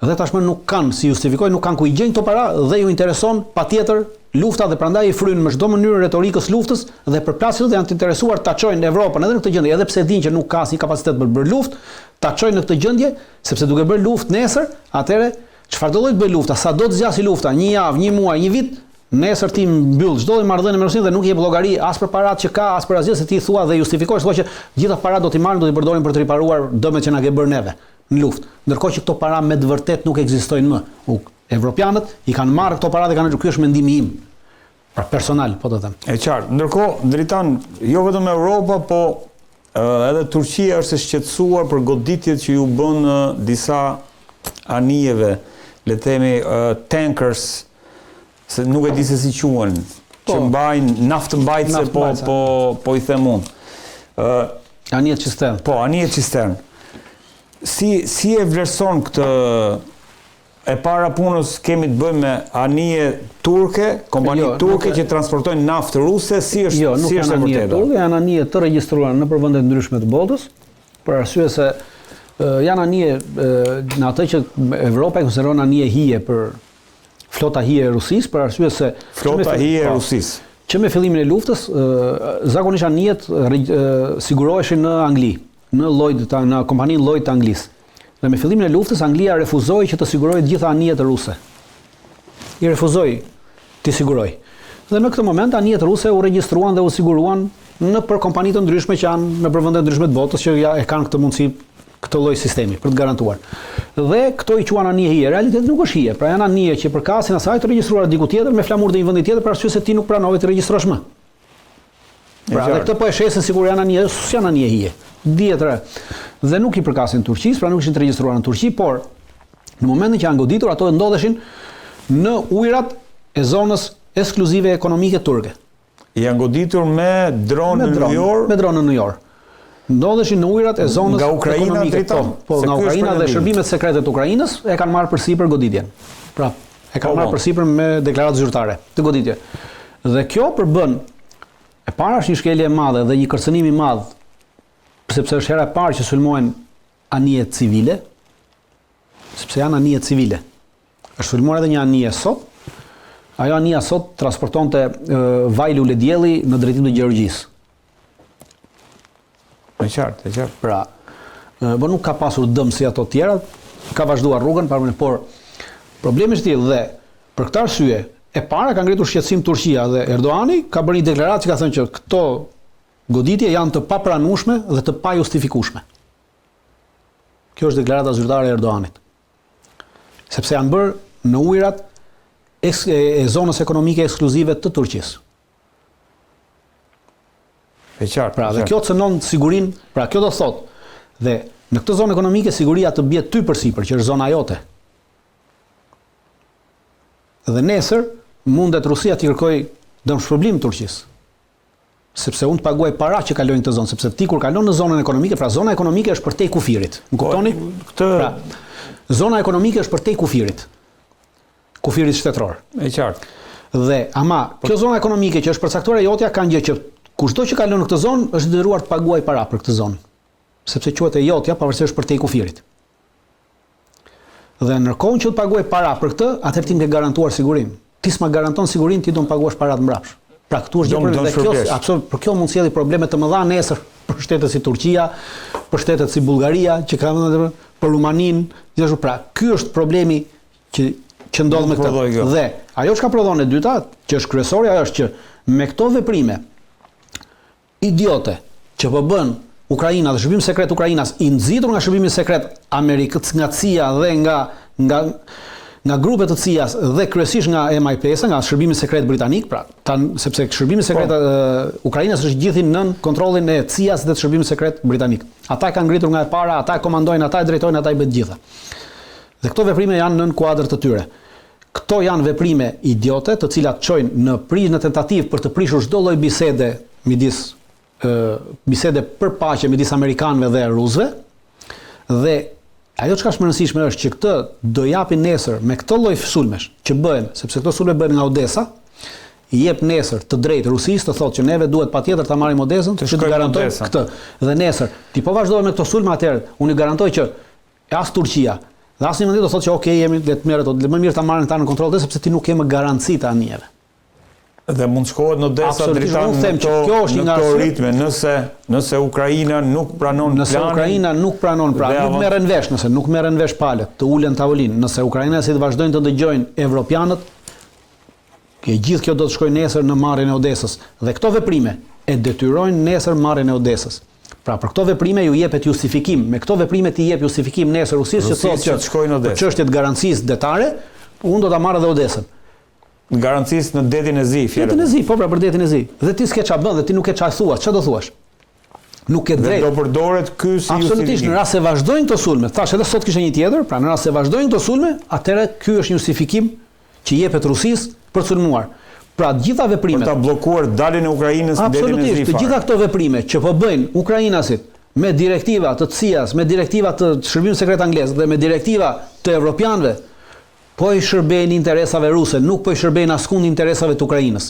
dhe tashmë nuk kanë si justifikojnë, nuk kanë ku i gjejnë këto para dhe ju intereson patjetër lufta dhe prandaj i frynë me çdo mënyrë retorikës luftës dhe përplasjes dhe janë të interesuar ta çojnë Evropën edhe në këtë gjendje, edhe pse e dinë që nuk ka asnjë kapacitet për të bërë luftë, ta çojnë në këtë gjendje, sepse duke bërë luftë nesër, atëherë çfarëdo lloj të bëjë lufta, sado të zgjasë lufta, një javë, një muaj, një vit, Nesër ti mbyll çdo lloj marrëdhënie me Rusinë dhe nuk i jep llogari as për paratë që ka, as për asgjë se ti thua dhe justifikohesh thua që gjitha paratë do t'i marrim do t'i përdorim për të riparuar dëmet që na ke bërë neve në luftë. Ndërkohë që këto para me të vërtetë nuk ekzistojnë më. U, evropianët i kanë marrë këto para dhe kanë ky është mendimi im. Pra personal, po të them. E qartë. Ndërkohë, Dritan, jo vetëm Europa, po edhe Turqia është e shqetësuar për goditjet që iu bënë disa anijeve, le të themi tankers se nuk e di se si quhen, po, që mbajnë naftëmbajtëse po po po i them unë. Ë anijet cisternë. Po, anijet cisternë. Si si e vlerëson këtë? E para punës kemi të bëjmë me anije turke, kompani jo, turke që transportojnë naftë ruse, si është jo, nuk si është e vërteta? Turke, janë anije të regjistruara nëpër vende të ndryshme të botës, për arsye se janë anije në atë që Evropa e konsideron anije hije për flota hije e Rusisë, për arsye se flota hije e po, Rusisë. Që me fillimin e luftës, zakonisht anijet siguroheshin në Angli, në Lloyd, në kompaninë Lloyd të Anglisë. Dhe me fillimin e luftës Anglia refuzoi që të sigurojë të gjitha anijet ruse. I refuzoi t'i sigurojë. Dhe në këtë moment anijet ruse u regjistruan dhe u siguruan nëpër kompani të ndryshme që janë nëpër vende të ndryshme të botës që ja e kanë këtë mundësi këtë lloj sistemi për të garantuar. Dhe këto i quan anije hije. Realiteti nuk është hije, pra janë anije që përkasin asaj të regjistruara diku tjetër me flamur të një vendi tjetër për arsye se ti nuk pranove t'i regjistrosh më. Pra, dhe këtë po e shesin sikur janë anije, s'janë anije hije. Dihet re. Dhe nuk i përkasin Turqisë, pra nuk ishin të regjistruara në Turqi, por në momentin që janë goditur, ato ndodheshin në ujërat e zonës ekskluzive ekonomike turke. Janë goditur me dron me dron, ujor? Me dron nënujor. Ndodheshin në ujërat e zonës nga Ukraina, ekonomike. Po, po nga Ukraina dhe shërbimet sekrete të Ukrainës e kanë marrë përsipër goditjen. Pra, E kanë po, marrë po. përsipër me deklaratë zyrtare të goditje. Dhe kjo përbën e para është një shkelje e madhe dhe një kërcënim i madh, sepse është hera e parë që sulmohen anije civile, sepse janë anije civile. Është sulmuar edhe një anije sot. Ajo anija sot transportonte vaj luledielli në drejtim të Gjeorgjisë. E qartë, e qartë. Pra, po nuk ka pasur dëm si ato të tjerat, ka vazhduar rrugën, pa por problemi është i tillë dhe për këtë arsye e para ka ngritur shqetësim Turqia dhe Erdogani ka bërë një deklaratë që ka thënë që këto goditje janë të papranueshme dhe të pajustifikueshme. Kjo është deklarata zyrtare e Erdoganit. Sepse janë bërë në ujërat e, e zonës ekonomike ekskluzive të Turqisë. E qartë. Pra, dhe kjo cënon sigurinë, pra kjo do thotë, dhe në këtë zonë ekonomike siguria të bie ty përsipër, që është zona jote. Dhe nesër mundet Rusia t'i kërkojë dëmshpërblim Turqisë. Sepse unë të paguaj para që kalojnë këtë zonë, sepse ti kur kalon në zonën ekonomike, pra zona ekonomike është përtej kufirit. Më po, kuptoni? Këtë pra, zona ekonomike është përtej kufirit. kufirit shtetëror. E qartë. Dhe ama po, kjo zona ekonomike që është përcaktuar e jotja ka një gjë që kushdo që kalon në këtë zonë është i detyruar të paguajë para për këtë zonë, sepse quhet e jotja pavarësisht është përtej kufirit. Dhe në kohën që të paguaj para për këtë, atëherë ti më ke garantuar sigurinë. Ti s'ma garanton sigurinë, ti do më paguash paratë mbrapsht. Pra këtu është gjë dhe kjo, absolut, por kjo mund të sjellë probleme të mëdha nesër për shtetet si Turqia, për shtetet si Bullgaria, që kanë për Rumaninë, gjithashtu pra, ky është problemi që që ndodh me këtë. Dhe ajo çka prodhon e dyta, që është kryesorja, është që me këto veprime idiote që po bën Ukraina dhe shërbimi sekret ukrainas i nxitur nga shërbimi sekret amerikan nga CIA dhe nga nga nga grupe të CIA-s dhe kryesisht nga MI5, nga shërbimi sekret britanik, pra, tan, sepse shërbimi sekret po. ukrainas është gjithi nën kontrollin e CIA-s dhe të shërbimit sekret britanik. Ata e kanë ngritur nga e para, ata e komandojnë, ata e drejtojnë, ata i bëjnë të gjitha. Dhe këto veprime janë nën kuadër të tyre. Këto janë veprime idiote, të cilat çojnë në pri në tentativë për të prishur çdo lloj bisede midis bisede për paqe midis amerikanëve dhe rusëve. Dhe ajo çka është më e rëndësishme është që këtë do japin nesër me këto lloj sulmesh që bëhen, sepse këto sulme bëhen nga Odessa, i jep nesër të drejtë Rusisë të thotë që neve duhet patjetër ta marrim Odesën, që të garantojmë këtë. Dhe nesër, ti po vazhdove me këto sulme atëherë, unë ju garantoj që E as Turqia, dhe asnjë vend do thotë që ok, jemi le të merret, më mirë ta marrin këta në kontroll të sepse ti nuk ke më garanci të anijeve. Dhe mund të shkohet në Odessa Dritan unë them që kjo është një nga ritme, nëse nëse Ukraina nuk pranon nëse planin. Nëse Ukraina nuk pranon pra, nuk merren vesh, nëse nuk merren vesh palët, të ulen në tavolinë, nëse ukrainasit vazhdojnë të dëgjojnë evropianët, E gjithë kjo do të shkojë nesër në marrjen e Odesës. Dhe këto veprime e detyrojnë nesër marrjen e Odesës. Pra për këto veprime ju jepet justifikim, me këto veprime ti jep justifikim nesër Rusisë që thotë që të shkojë në Odesë. Për çështje të garancisë detare, unë do ta marr edhe Odesën. Garancisë në Detin e Zi, fjalë. Detin e Zi, po pra për Detin e Zi. Dhe ti s'ke ça bën dhe ti nuk ke ça thua, çfarë do thuash? Nuk ke drejtë. Dhe do përdoret ky si justifikim. Absolutisht, në rast se vazhdojnë këto sulme, thashë edhe sot kishte një tjetër, pra në rast se vazhdojnë këto sulme, atëherë ky është një justifikim që i jepet Rusisë për të sulmuar. Pra të gjitha veprimet Për ta bllokuar daljen e Ukrainës në Detin e Zi. Absolutisht, të gjitha këto veprime që po bëjnë ukrainasit me direktiva të CIA-s, me direktiva të Shërbimit Sekret Anglez dhe me direktiva të evropianëve. Po i shërbejnë interesave ruse, nuk po i shërbejnë askund interesave të Ukrainës.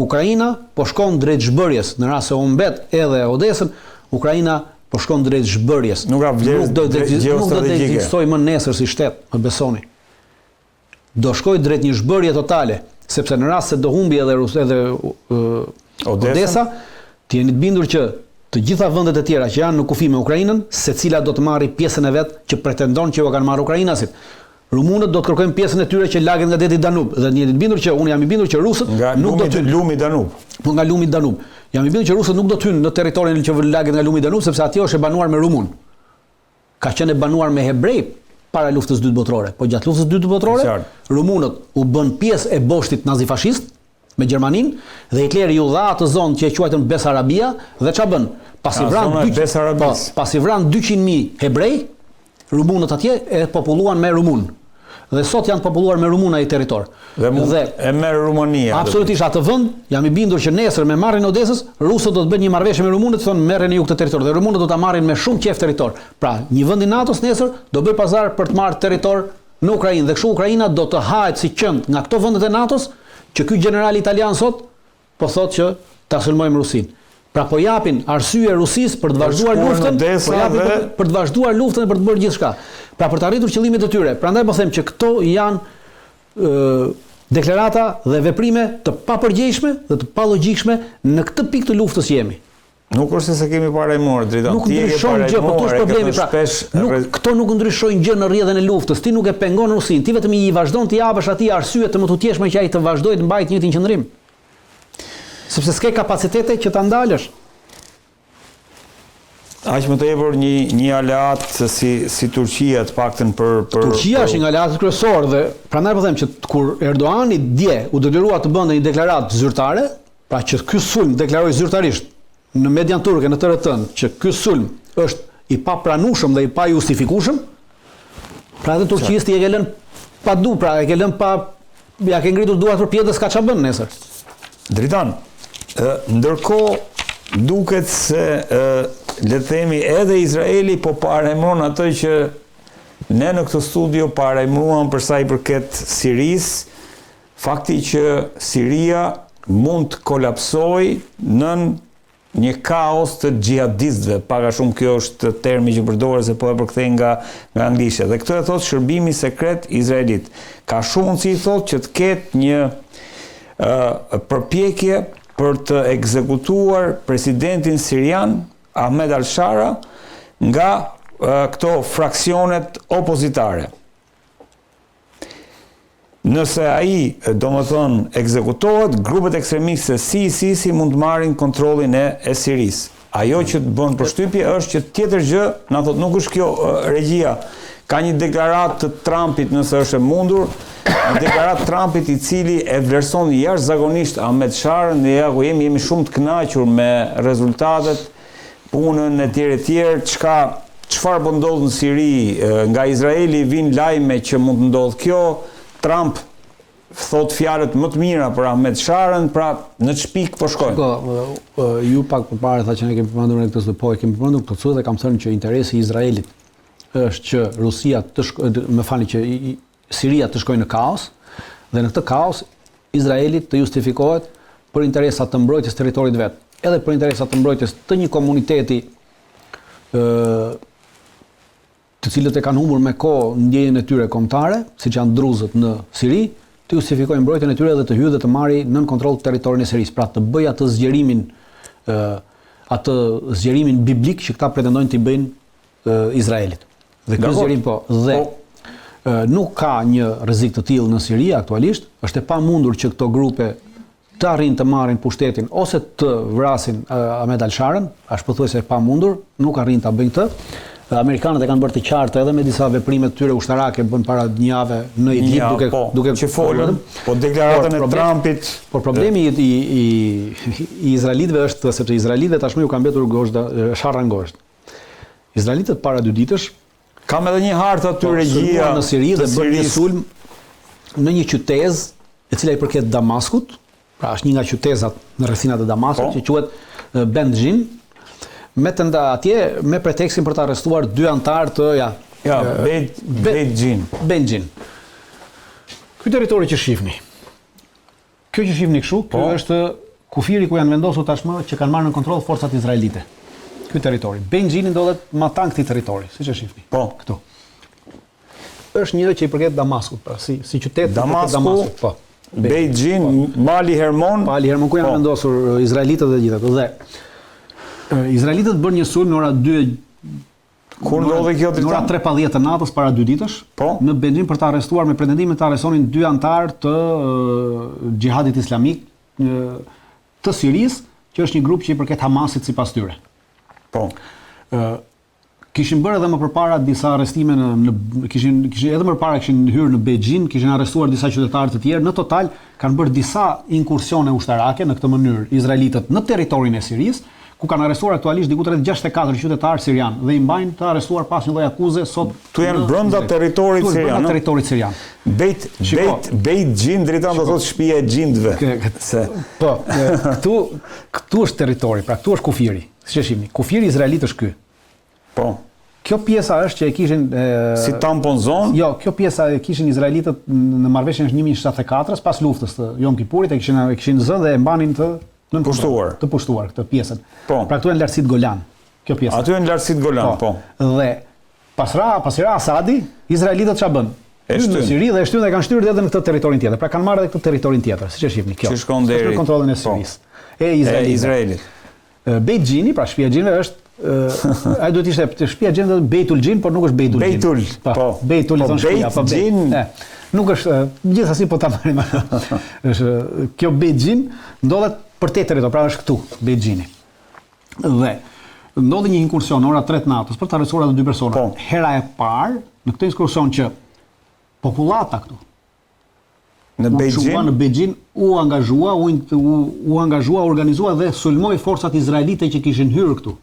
Ukraina po shkon drejt zhbërjes, në rast se humbet edhe Odesën, Ukraina po shkon drejt zhbërjes. Nuk ka vlerë nuk do të nuk do të ekzistojë më nesër si shtet, më besoni. Do shkojë drejt një zhbërje totale, sepse në rast se do humbi edhe Rus edhe Odesa, të jeni të bindur që të gjitha vendet e tjera që janë në kufi me Ukrainën, secila do të marrë pjesën e vet që pretendon që ua kanë marrë ukrainasit. Rumunët do të kërkojnë pjesën e tyre që laget nga deti Danub dhe të jeni të bindur që unë jam i bindur që rusët nga nuk do të hyjnë lumi Danub. Po nga lumi Danub. Jam i bindur që rusët nuk do të hyjnë në territorin që laget nga lumi Danub sepse atje është e banuar me rumunë. Ka qenë e banuar me hebrej para luftës së dytë botërore, po gjatë luftës së dytë botërore rumunët u bënë pjesë e boshtit nazifashist me Gjermaninë dhe Hitleri iu dha atë zonë që e quajtën Besarabia dhe ça bënë? Pasi vranë dy, po, pasi vranë 200.000 hebrej, Rumunët atje e populluan me rumunë. Dhe sot janë të populluar me rumunë ai territor. Dhe mund dhe, e merr Rumania. Absolutisht atë vend, jam i bindur që nesër me marrjen e Odesës, rusët do të bëjnë një marrëveshje me rumunët, thonë merreni ju këtë territor dhe rumunët do ta marrin me shumë qejf territor. Pra, një vend i NATO-s nesër do bëjë pazar për të marrë territor në Ukrainë dhe kështu Ukraina do të hahet si qentë nga këto vendet e NATO-s, që ky gjeneral italian sot po thotë që ta sulmojmë Rusinë. Pra po japin arsye Rusisë për të vazhduar luftën, po japin dhe... për, për të vazhduar luftën e për të bërë gjithçka. Pra për të arritur qëllimet e tyre. Prandaj po them që këto janë ë deklarata dhe veprime të papërgjegjshme dhe të palogjikshme në këtë pikë të luftës që jemi. Nuk është se s'e kemi paralajmëruar, Dritan. Nuk ndryshon gjë, po këtu është problemi pra. Shpesh, nuk, këto nuk ndryshojnë gjë në rrjedhën e luftës. Ti nuk e pengon Rusinë, ti vetëm i vazhdon t'i japësh atij arsye të mëtutjeshme që ai të vazhdojë të mbajë të njëjtin qëndrim. Sepse s'ke kapacitete që ta ndalësh. Aq më tepër një një aleat si si Turqia të paktën për për Turqia është një nga aleatët kryesorë dhe prandaj po them që kur Erdogani dje u detyrua të bënte një deklaratë zyrtare, pra që ky sulm deklaroi zyrtarisht në median turke në TRT-n që ky sulm është i papranueshëm dhe i pajustifikueshëm, pra edhe Turqisë ti e ke lënë pa du, pra e ke lënë pa ja ke ngritur duart përpjetë dhe s'ka ç'a bën nesër. Dritan, ndërkohë duket se le të themi edhe Izraeli po paralajmëron atë që ne në këtë studio paralajmëruam për sa i përket Sirisë, Fakti që Siria mund të kolapsojë nën një kaos të xhihadistëve, pak a shumë kjo është termi që përdoret se po e përkthej nga nga anglishtja. Dhe këtë e thotë shërbimi sekret izraelit. Ka shumë mundësi thotë që të ketë një ë përpjekje për të ekzekutuar presidentin sirian Ahmed al-Shara nga këto fraksionet opozitare. Nëse ai, domethënë, ekzekutohet, grupet ekstremiste si ISIS-i mund të marrin kontrollin e, e Sirisë. Ajo që të bën përshtypje është që tjetër gjë, na thotë nuk është kjo regjia. Ka një deklaratë të Trumpit nëse është e mundur, një deklaratë Trumpit i cili e vlerëson jashtëzakonisht Ahmed Sharën dhe ja ku jemi, jemi shumë të kënaqur me rezultatet punën e tjerë e tjerë, çka çfarë po ndodh në Siri, nga Izraeli vijnë lajme që mund të ndodhë kjo, Trump thotë fjalët më të mira për Ahmed Sharën, pra në ç'pikë po shkojmë? Po, ju pak përpara tha që ne kemi përmendur në këtë po e kemi përmendur këtë dhe kam thënë që interesi i Izraelit është që Rusia të shkojë, më falni që Siria të shkojë në kaos dhe në këtë kaos Izraeli të justifikohet për interesa të mbrojtjes territorit vet, edhe për interesa të mbrojtjes të një komuniteti ë të cilët e kanë humbur me kohë ndjenjën e tyre kombëtare, siç janë druzët në Siri, të justifikojë mbrojtjen e tyre dhe të hyjë dhe të marrë nën kontroll territorin e Sirisë, pra të bëjë atë zgjerimin ë atë zgjerimin biblik që këta pretendojnë t'i bëjnë Izraelit. Dhe ky zgjerim po, dhe po. nuk ka një rrezik të tillë në Siri aktualisht, është e pamundur që këto grupe të arrijnë të marrin pushtetin ose të vrasin Ahmed Al-Sharën, është pothuajse e pamundur, nuk arrijnë ta bëjnë këtë. Amerikanët e kanë bërë të qartë edhe me disa veprime të tyre ushtarake bën para një jave në Idlib duke po, duke që folën, po deklaratën e Trumpit. Por problemi i i i, i izraelitëve është sepse izraelitëve tashmë ju ka mbetur gozhda sharra në gozhdë. Izraelitët para dy ditësh Kam edhe një hartë aty po, regjia në Siri dhe bënë një sulm në një qytezë e cila i përket Damaskut, pra është një nga qytezat në rrethinat e Damaskut po. që quhet Benjin, me të nda atje me pretekstin për të arrestuar dy anëtarë të ja ja Benjin. Benjin. Ky territori që shihni. Kjo që shihni kështu, ky po. është kufiri ku janë vendosur tashmë që kanë marrë në kontroll forcat izraelite. Ky territori. Beit Xhini ndodhet matanë këtij territori, siç e shihni. Po. Këtu. Është një që i përket Damaskut, pra si si qytet Damasku, Damaskut, po. Beit Xhin, po. Mali Hermon. Mali Hermon ku janë po. vendosur uh, izraelitët dhe gjithë ato. Dhe uh, izraelitët bënë një sulm në ora 2 Kur ndodhi kjo Dritan? Në ora 3 pa 10 të natës para dy ditësh, po? në Beit Xhin për të arrestuar me pretendimin të arrestonin dy anëtarë të uh, xhihadit islamik të Sirisë, që është një grup që i përket Hamasit sipas tyre. Po. Ë Kishin bërë edhe më përpara disa arrestime në në kishin kishin edhe më përpara kishin hyrë në Beit Xhin, kishin arrestuar disa qytetarë të tjerë. Në total kanë bërë disa inkursione ushtarake në këtë mënyrë izraelitët në territorin e Sirisë, ku kanë arrestuar aktualisht diku rreth 64 qytetarë sirianë dhe i mbajnë të arrestuar pas një lloj akuze sot. Këtu janë brenda territorit sirian. Brenda territorit sirian. Beit Beit Beit Xhin Dritan do thotë shtëpia e xhindëve. Se po, këtu këtu është territori, pra këtu është kufiri. Siç e shihni, kufiri izraelit është ky. Po. Kjo pjesa është që e kishin e, si tampon zonë? Jo, kjo pjesa e kishin izraelitët në marrëveshjen e 1974-s pas luftës të Jom Kipurit e kishin e kishin zënë dhe e mbanin të nën pushtuar, të pushtuar këtë pjesën. Po. Pra këtu janë lartësitë Golan. Kjo pjesë. Aty janë lartësitë Golan, po. po. Dhe pas ra, pasi ra Asadi, izraelitët çfarë bënë? E shtyn. Në Siri dhe e shtyn dhe kanë shtyrë edhe në këtë territorin tjetër. Pra kanë marrë edhe këtë territorin tjetër, siç e shihni kjo. Që shkon deri në kontrollin e po. Sirisë. E Izraelit. E Izraelit. Beit Xhini, pra shtëpia e xhinëve është ai duhet të ishte shtëpia e xhinëve Beitul Xhin, por nuk është Beitul Xhin. Beitul, po. po. Beitul i po, thonë shtëpia, po Xhin. Nuk është, gjithsesi po ta marrim. Është kjo Beit Xhin ndodhet përtej territorit, pra është këtu Beit Xhini. Dhe ndodhi një inkursion në ora 3 të natës për të arrestuar ato dy persona. Po. Hera e parë në këtë inkursion që popullata këtu Në Beit Xhin? Në Beit Xhin u angazhua, u, u, u angazhua, u organizua dhe sulmoi forcat izraelite që kishin hyrë këtu.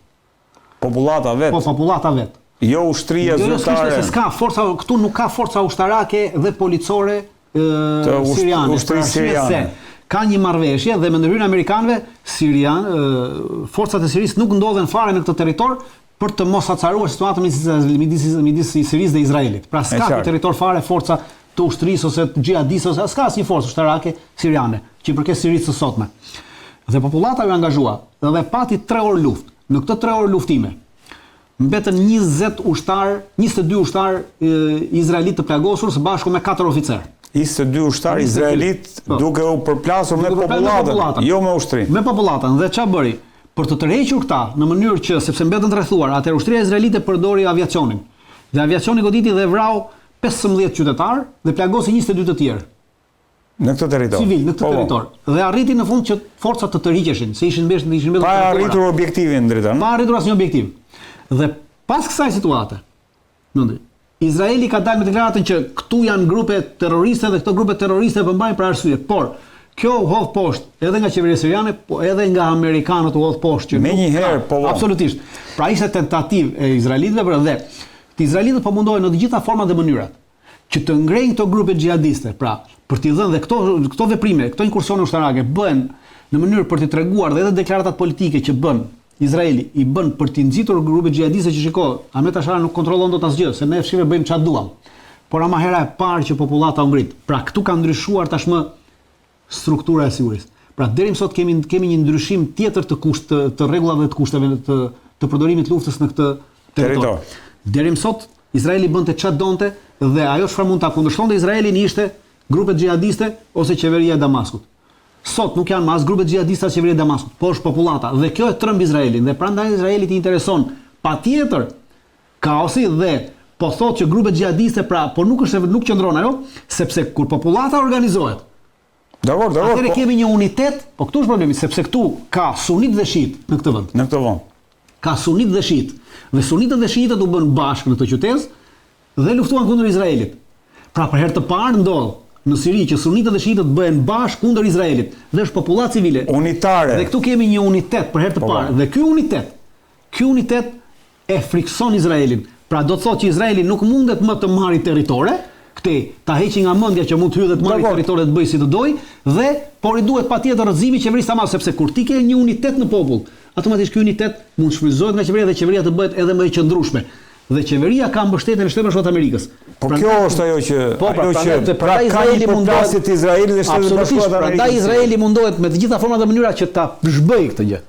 Popullata vetë? Po, popullata vetë. Jo ushtria jo, jo zyrtare. Jo, se s'ka forca këtu nuk ka forca ushtarake dhe policore të siriane. Ushtrisë siriane. Se ka një marrëveshje dhe me ndërhyrjen e amerikanëve, Sirian, forcat e Sirisë nuk ndodhen fare në këtë territor për të mos acaruar situatën midis midis midis Sirisë dhe Izraelit. Pra s'ka në territor fare forca të ushtrisë ose të xhihadistëve ose s'ka asnjë forcë ushtarake siriane që i përket Sirisë së sotme. Dhe popullata u angazhua dhe pati 3 orë luftë. Në këto 3 orë luftime mbetën 20 ushtarë, 22 ushtarë izraelitë të plagosur së bashku me 4 oficerë. 22 ushtarë izraelitë po. duke u përplasur me popullatën, jo me ushtrinë. Me popullatën dhe ça bëri? Për të tërhequr këta në mënyrë që sepse mbetën të rrethuar, atëherë ushtria izraelite përdori aviacionin. Dhe aviacioni goditi dhe vrau 15 qytetarë dhe plagosi 22 të tjerë. Në këtë territor. Civil, në këtë po, po. territor. Dhe arriti në fund që forcat të tërhiqeshin, se ishin mbeshtë, ishin mbetur. Pa arritur objektivin Dritan. Pa arritur asnjë objektiv. Dhe pas kësaj situate, Mëndi. Izraeli ka dalë me deklaratën që këtu janë grupe terroriste dhe këto grupe terroriste po mbajnë për arsye. Por kjo u hodh poshtë edhe nga qeveria siriane, po edhe nga amerikanët u hodh poshtë që menjëherë po. po. Absolutisht. Pra ishte tentativë e izraelitëve për dhe të izraelitët po mundohen në të gjitha format dhe mënyrat që të ngrejnë këto grupe xhihadiste, pra për t'i dhënë dhe këto këto veprime, këto inkursione ushtarake bëhen në mënyrë për t'i treguar dhe edhe deklaratat politike që bën Izraeli i bën për t'i nxitur grupet xhihadiste që shiko, Ahmet Ashara nuk kontrollon dot asgjë, se ne fshive bëjmë ça duam. Por ama hera e parë që popullata u ngrit. Pra këtu ka ndryshuar tashmë struktura e sigurisë. Pra deri më sot kemi kemi një ndryshim tjetër të kusht të, të rregullave dhe të kushteve të të përdorimit të luftës në këtë territor. Deri më sot Izraeli bënte ça donte dhe ajo çfarë mund ta kundërshtonte Izraelin ishte grupet xhihadiste ose qeveria e Damaskut. Sot nuk janë më as grupet xhihadiste as qeveria e Damaskut, po është popullata dhe kjo e tremb Izraelin dhe prandaj Izraelit i intereson patjetër kaosi dhe po thotë që grupet xhihadiste pra, por nuk është nuk qëndron ajo, sepse kur popullata organizohet, Dakor, dakor. Atëherë po... kemi një unitet, po këtu është problemi, sepse këtu ka sunit dhe shiit në këtë vend. Në këtë vend. Ka sunit dhe shiit. Dhe sunitët dhe shiitët u bënë bashkë në këtë qytezë Dhe luftuan kundër Izraelit. Pra për herë të parë ndodh në Siri që sunitët dhe shiitët bëhen bashkë kundër Izraelit dhe është popullatë civile. Unitare. Dhe këtu kemi një unitet për herë të po, po. parë dhe ky unitet, ky unitet e frikëson Izraelin. Pra do të thotë që Izraeli nuk mundet më të marrë territore, këtej, ta heqi nga mendja që mund të hyjë dhe të marrë territore të bëjë si të dojë dhe por i duhet patjetër rrëzimi i qeverisë Hamas sepse kur ti ke një unitet në popull, automatikisht ky unitet mund të shfrytëzohet nga qeveria dhe qeveria të bëhet edhe më e qëndrueshme. Dhe qeveria ka mbështetjen e Shteteve Bashkuara të Amerikës. Po kjo është ajo që po, pra, ajo pra, që pra, pra ka një përplasje të Izraelit dhe Shteteve të Bashkuara të Prandaj Izraeli mundohet me të gjitha format dhe mënyrat që ta zhbëjë këtë gjë.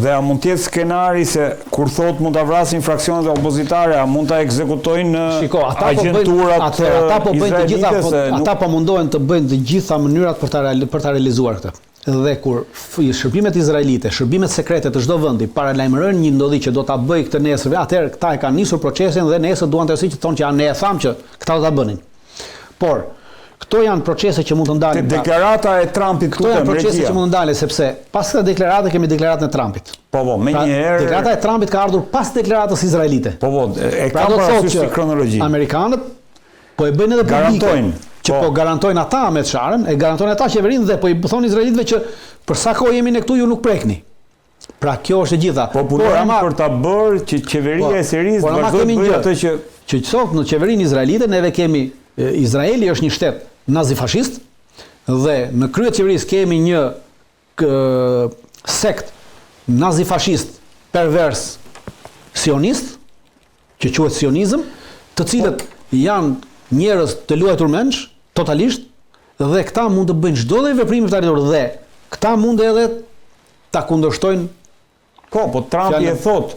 Dhe a mund të jetë skenari se kur thotë mund ta vrasin fraksionet opozitare, a mund ta ekzekutojnë Shiko, ata po bëjnë agjenturat atëherë, ata po bëjnë të gjitha izraelite po, se nuk ata po mundohen të bëjnë të gjitha mënyrat për ta për ta realizuar këtë. Dhe kur shërbimet izraelite, shërbimet sekrete të çdo vendi paralajmërojnë një ndodhi që do ta bëjë këtë nesër, atëherë këta e kanë nisur procesin dhe nesër duan të si që thonë që ja ne e thamë që këta do ta bënin. Por këto janë procese që mund të Te ndalen. Pra, deklarata e Trumpit këto janë lutem procese regjia. që mund të ndalen sepse pas kësaj deklarate kemi deklaratën e Trumpit. Po po, Pra, menjëherë deklarata e Trumpit ka ardhur pas deklaratës izraelite. Po po, e Pra kam do të thotë parasysh që si kronologji. Amerikanët po e bëjnë edhe publike Garantojnë, që po. po garantojnë ata me Sharën, e garantojnë ata qeverinë dhe po i thonë izraelitëve që për sa kohë jemi ne këtu ju nuk prekni. Pra kjo është e gjitha. Po punojnë ama- për ta bërë që qeveria Po, e Sirisë por të ama vazhdojë të kemi bëjë një atë që që sot në qeverinë izraelite neve kemi e, Izraeli është një shtet nazifashist dhe në krye të qeverisë kemi një kë, sekt nazifashist pervers sionist që quhet sionizëm, të cilët janë njerëz të luajtur mendsh totalisht dhe këta mund të bëjnë çdo lloj veprimi për ta arritur dhe këta mund edhe ta kundërshtojnë Po, po Trumpi Fjalën- e thot,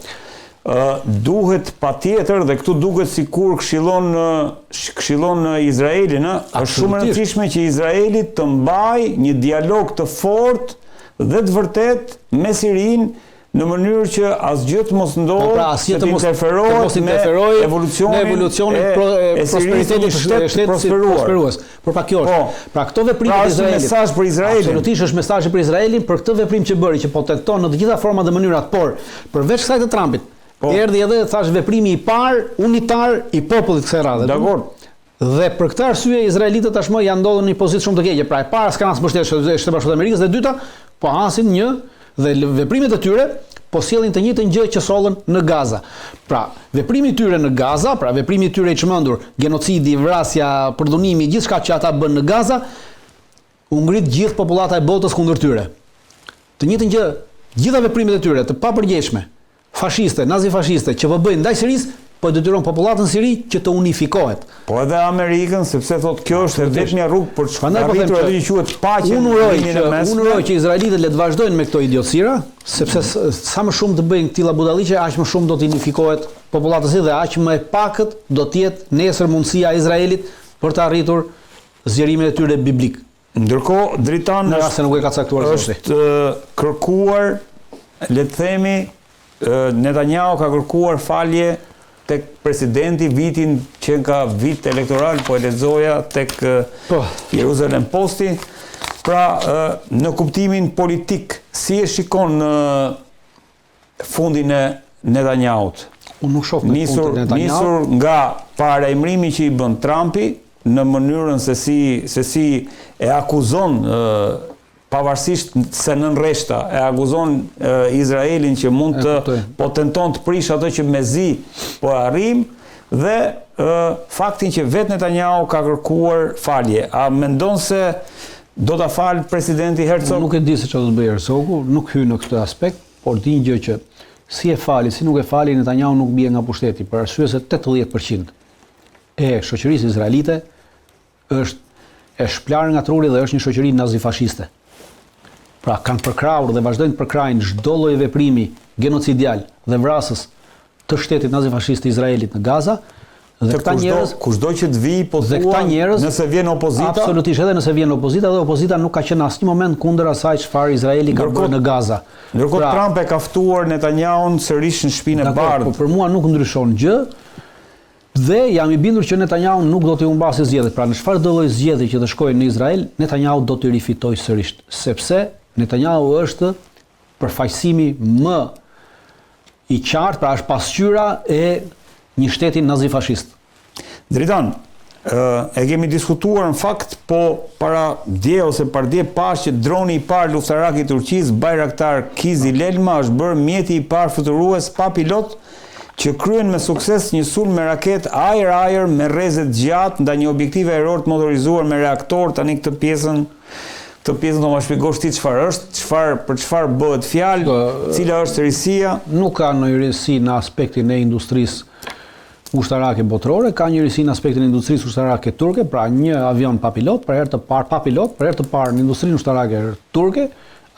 ë duhet patjetër dhe këtu duket sikur këshillon ë, sh- këshillon ë, Izraelin, ë, është shumë e Absolutisht. rëndësishme që Izraeli të mbajë një dialog të fortë dhe të vërtet me Sirinë në mënyrë që asgjë të mos Po ndodhë, pra asgjë se të mos interferohet të mos interferojë me evolucionin, me evolucionin e, pro, e, e Sirisë në prosperitetit një të shtet shtetit si prosperuar. prosperues. Por pra kjo është. Po. Pra këto veprime Pra të është një Izraelit. mesazh për Izraelin. Absolutisht është mesazhi për Izraelin për këtë veprim që bëri, që po tenton në të gjitha format dhe mënyrat, por përveç kësaj të Trumpit, Po. erdhi edhe thash veprimi i parë unitar i popullit kësaj radhe. Dakor. Dhe për këtë arsye izraelitët tashmë janë ndodhur në një pozitë shumë të keqe. Pra e para s'kan as mbështetje të Shtetit Bashkuar të Amerikës dhe e dyta po hasin një dhe veprimet e tyre po sjellin të njëjtën gjë që sollën në Gaza. Pra, veprimi i tyre në Gaza, pra veprimi i tyre i çmendur, gjenocidi, vrasja, përdhunimi, gjithçka që ata bën në Gaza, u ngrit gjithë popullata e botës kundër tyre. Të njëjtën gjë, gjitha veprimet e tyre të papërgjegjshme, fashiste, nazifashiste që po bëjnë ndaj Sirisë, po e detyron popullatën Siri që të unifikohet. Po edhe Amerikën, sepse thot kjo është e vetmja rrugë për të Prandaj po them arritur që atë që quhet paqe Unë në uroj Lindjen që e Mesme. unë uroj që izraelitët le të vazhdojnë me këto idiotësira, sepse sa më shumë të bëjnë këtilla budalliqe, aq më shumë do të unifikohet popullata si dhe aq më e pakët do të jetë nesër mundësia e Izraelit për të arritur zgjerimin e tyre biblik. Ndërkohë Dritan Në rast se nuk e ka caktuar Zoti. është kërkuar, le të themi, Netanyahu ka kërkuar falje tek presidenti vitin që ka vit elektoral, po e lexoja tek Po. Jerusalem Posti. Pra, në kuptimin politik, si e shikon në fundin e Netanyahut? Unë nuk shoh në Nisur, fund të Netanyahu. nisur nga paralajmërimi që i bën Trumpi në mënyrën se si se si e akuzon pavarësisht se nën rreshta e akuzon e, Izraelin që mund E të kuptoj. po tenton të prish atë që mezi po e arrim dhe e, faktin që vetë Netanyahu ka kërkuar falje. A mendon se do ta fal presidenti Herzog? Unë nuk e di se çfarë do të bëjë Herzogu, nuk hyj në këtë aspekt, por di një gjë që si e fali, si nuk e fali, Netanyahu nuk bie nga pushteti, për arsye se 80% e shoqërisë izraelite është e shplarë nga truri dhe është një shoqëri nazifashiste. Pra kanë përkrahur dhe vazhdojnë të përkrahin çdo lloj veprimi genocidial dhe vrasës të shtetit nazifashist të Izraelit në Gaza dhe Të këta kushdo, njerëz kushdo që të vijë, po Dhe thua, këta njerëz nëse vjen opozita, Absolutisht, edhe nëse vjen opozita, edhe opozita nuk ka qenë në asnjë moment kundër asaj çfarë Izraeli ka Ndërkohë- bërë në Gaza. Ndërkohë Pra, Trump e ka ftuar Netanyahun sërish në shtëpinë e dakor, bardhë. Po për mua nuk ndryshon gjë. Dhe jam i bindur që Netanyahu nuk do t'i humbasë zgjedhjet. Pra në çfarë do lloj zgjedhje që të shkojë në Izrael, Netanyahu do t'i rifitojë sërish, sepse Netanyahu është përfaqësimi më i qartë, pra është pasqyra e një shteti nazifashist. Dritan, ë, e kemi diskutuar në fakt, po para dje ose pardje pash që droni i parë luftarak i Turqisë, Bayraktar Kizilelma, është bërë mjeti i parë fluturues pa pilot që kryen me sukses një sulm me raketë ajër-ajër me rreze të gjatë ndaj një objektivi ajror të motorizuar me reaktor. Tani këtë pjesën këtë pjesën do ma shpjegosh ti çfarë është, çfarë për çfarë bëhet fjalë, Po, cila është risia. nuk ka ndonjë risi në aspektin e industrisë. ushtarake botërore, ka një risi në aspektin e industrisë ushtarake turke, pra një avion pa pilot, për herë të parë pa pilot, për herë të parë në industrinë ushtarake turke,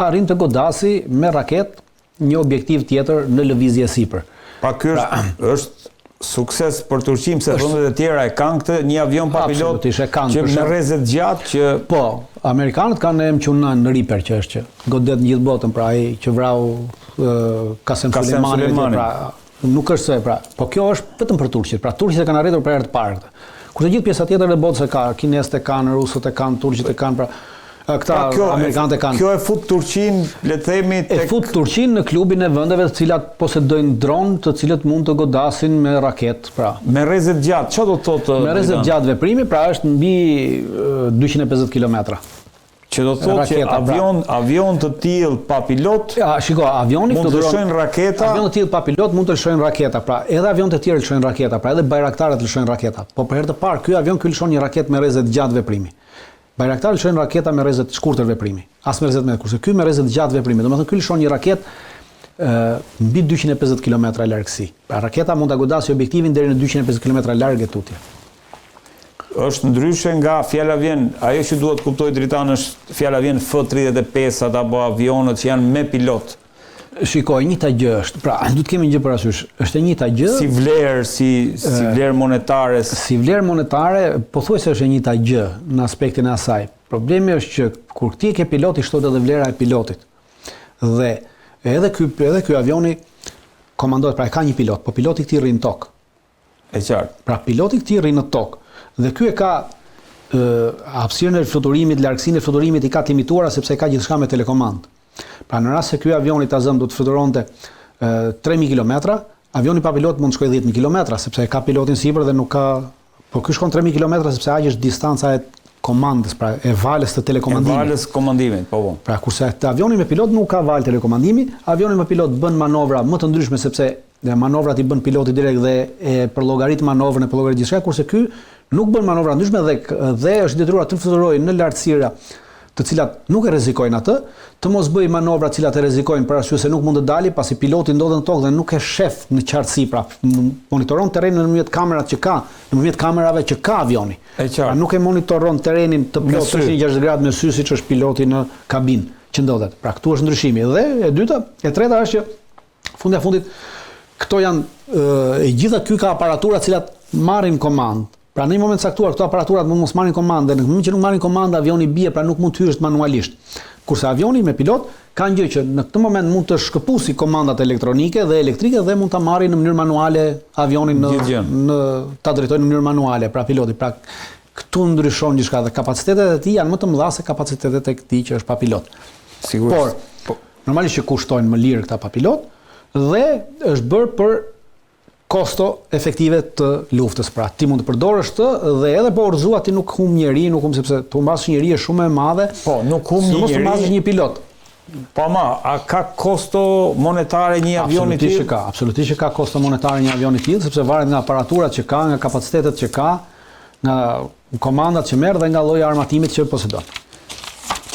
arrin të godasi me raketë një objektiv tjetër në lëvizje sipër. Pra ky është pra, është sukses për Turqinë se vendet e tjera e kanë këtë një avion pa pilot e kanë, që me rreze të gjatë që po amerikanët kanë MQ-9 Reaper që është që godet në gjithë botën pra ai që vrau Kasem Soleimanin pra Nuk është se, pra, po kjo është vetëm për turqit, pra turqit e kanë arritur për herë të parë këtë. Kurse gjithë pjesa tjetër e botës e ka, kinezët e kanë, rusët e kanë, turqit e kanë, pra këta pra, kjo, amerikanët e kanë. Kjo e fut Turqinë, le të themi tek E fut Turqinë në klubin e vendeve të cilat posedojnë dron, të cilët mund të godasin me raketë, pra. Me rreze të gjatë, çfarë do të thotë? Me rreze të gjatë veprimi, pra është mbi 250 kilometra. Që do të thotë që pra. avion, avion të tillë pa pilot Ja, shiko, avioni mund të lëshojnë raketa. Avion të tillë pa pilot mund të lëshojnë raketa, pra edhe avionët e tjerë lëshojnë raketa, pra edhe bajraktarët lëshojnë raketa. Po për herë të parë ky avion ky lëshon një raketë me rreze të gjatë veprimi. Bajraktarët lëshojnë raketa me rreze të shkurtër veprimi, as me rreze të mesme, kurse ky me rreze të gjatë veprimi. Domethënë ky lëshon një raketë ë mbi 250 kilometra largësi. Pra raketa mund ta godasë objektivin deri në 250 kilometra larg e tutje. Është ndryshe nga fjala vjen, ajo që dua të kuptoj Dritan është fjala vjen F-35-at apo avionët që janë me pilot. Shiko, e njëjta gjë është. Pra, duhet të kemi një gjë parasysh. Është e njëjta gjë. Si vlerë, si si vlerë monetare. Si vlerë monetare, pothuajse është e njëjta gjë në aspektin e asaj. Problemi është që kur ti e ke pilot i shtohet edhe vlera e pilotit. Dhe edhe ky edhe ky avioni komandohet, pra e ka një pilot, po piloti i këtij rri në tokë. E qartë. Pra piloti i këtij rri në tokë dhe ky e ka ë hapësirën e fluturimit, largësinë e fluturimit i ka të limituara sepse e ka gjithçka me telekomandë. Pra në rast se ky avioni ta zëmë do të fluturonte ë 3000 kilometra, avioni pa pilot mund të shkojë 10000 kilometra sepse e ka pilotin sipër dhe nuk ka Po ky shkon 3000 kilometra sepse aq është distanca e komandës, pra e valës të telekomandimit. E valës komandimit, po po. Pra kurse avioni me pilot nuk ka valë telekomandimi, avioni me pilot bën manovra më të ndryshme sepse Dhe manovrat i bën piloti direkt dhe e përllogarit manovrën, e përllogarit gjithçka, kurse ky nuk bën manovra ndryshme dhe dhe është i detyruar të fluturojë në lartësira të cilat nuk e rrezikojnë atë, të mos bëjë manovra të cilat e rrezikojnë për arsye se nuk mund të dali pasi piloti ndodhet në tokë dhe nuk e shef në qartësi, pra monitoron terrenin nëpërmjet kamerat që ka, nëpërmjet kamerave që ka avioni. E qartë. Pra nuk e monitoron terrenin të plotë 360 gradë me sy siç është piloti në kabinë që ndodhet. Pra këtu është ndryshimi. Dhe e dyta, e treta është që Fundja fundit, këto janë e gjitha ky ka aparatura të cilat marrin komandë. Pra në një moment të caktuar këto aparaturat mund mos marrin komandë dhe në momentin që nuk marrin komandë avioni bie, pra nuk mund të hysh manualisht. Kurse avioni me pilot ka një gjë që në këtë moment mund të shkëpusi komandat elektronike dhe elektrike dhe mund ta marrë në mënyrë manuale avionin në në ta drejtojë në mënyrë manuale, pra piloti. Pra këtu ndryshon gjithçka dhe kapacitetet e tij janë më të mëdha se kapacitetet e këtij që është pa pilot. Sigurisht. Por, po, Normalisht që kushtojnë më lirë këta pa pilot dhe është bërë për kosto efektive të luftës. Pra, ti mund të përdorësh të dhe edhe po u rrëzua ti nuk humb njeri, nuk humb sepse të humbasësh njeri është shumë e madhe. Po, nuk humb njeri. Mos humbasësh një pilot. Po ama, a ka kosto monetare një avion i tillë? Absolutisht që ka, absolutisht që ka kosto monetare një avion i tillë, sepse varet nga aparaturat që ka, nga kapacitetet që ka, nga komandat që merr dhe nga lloji i armatimit që posedon.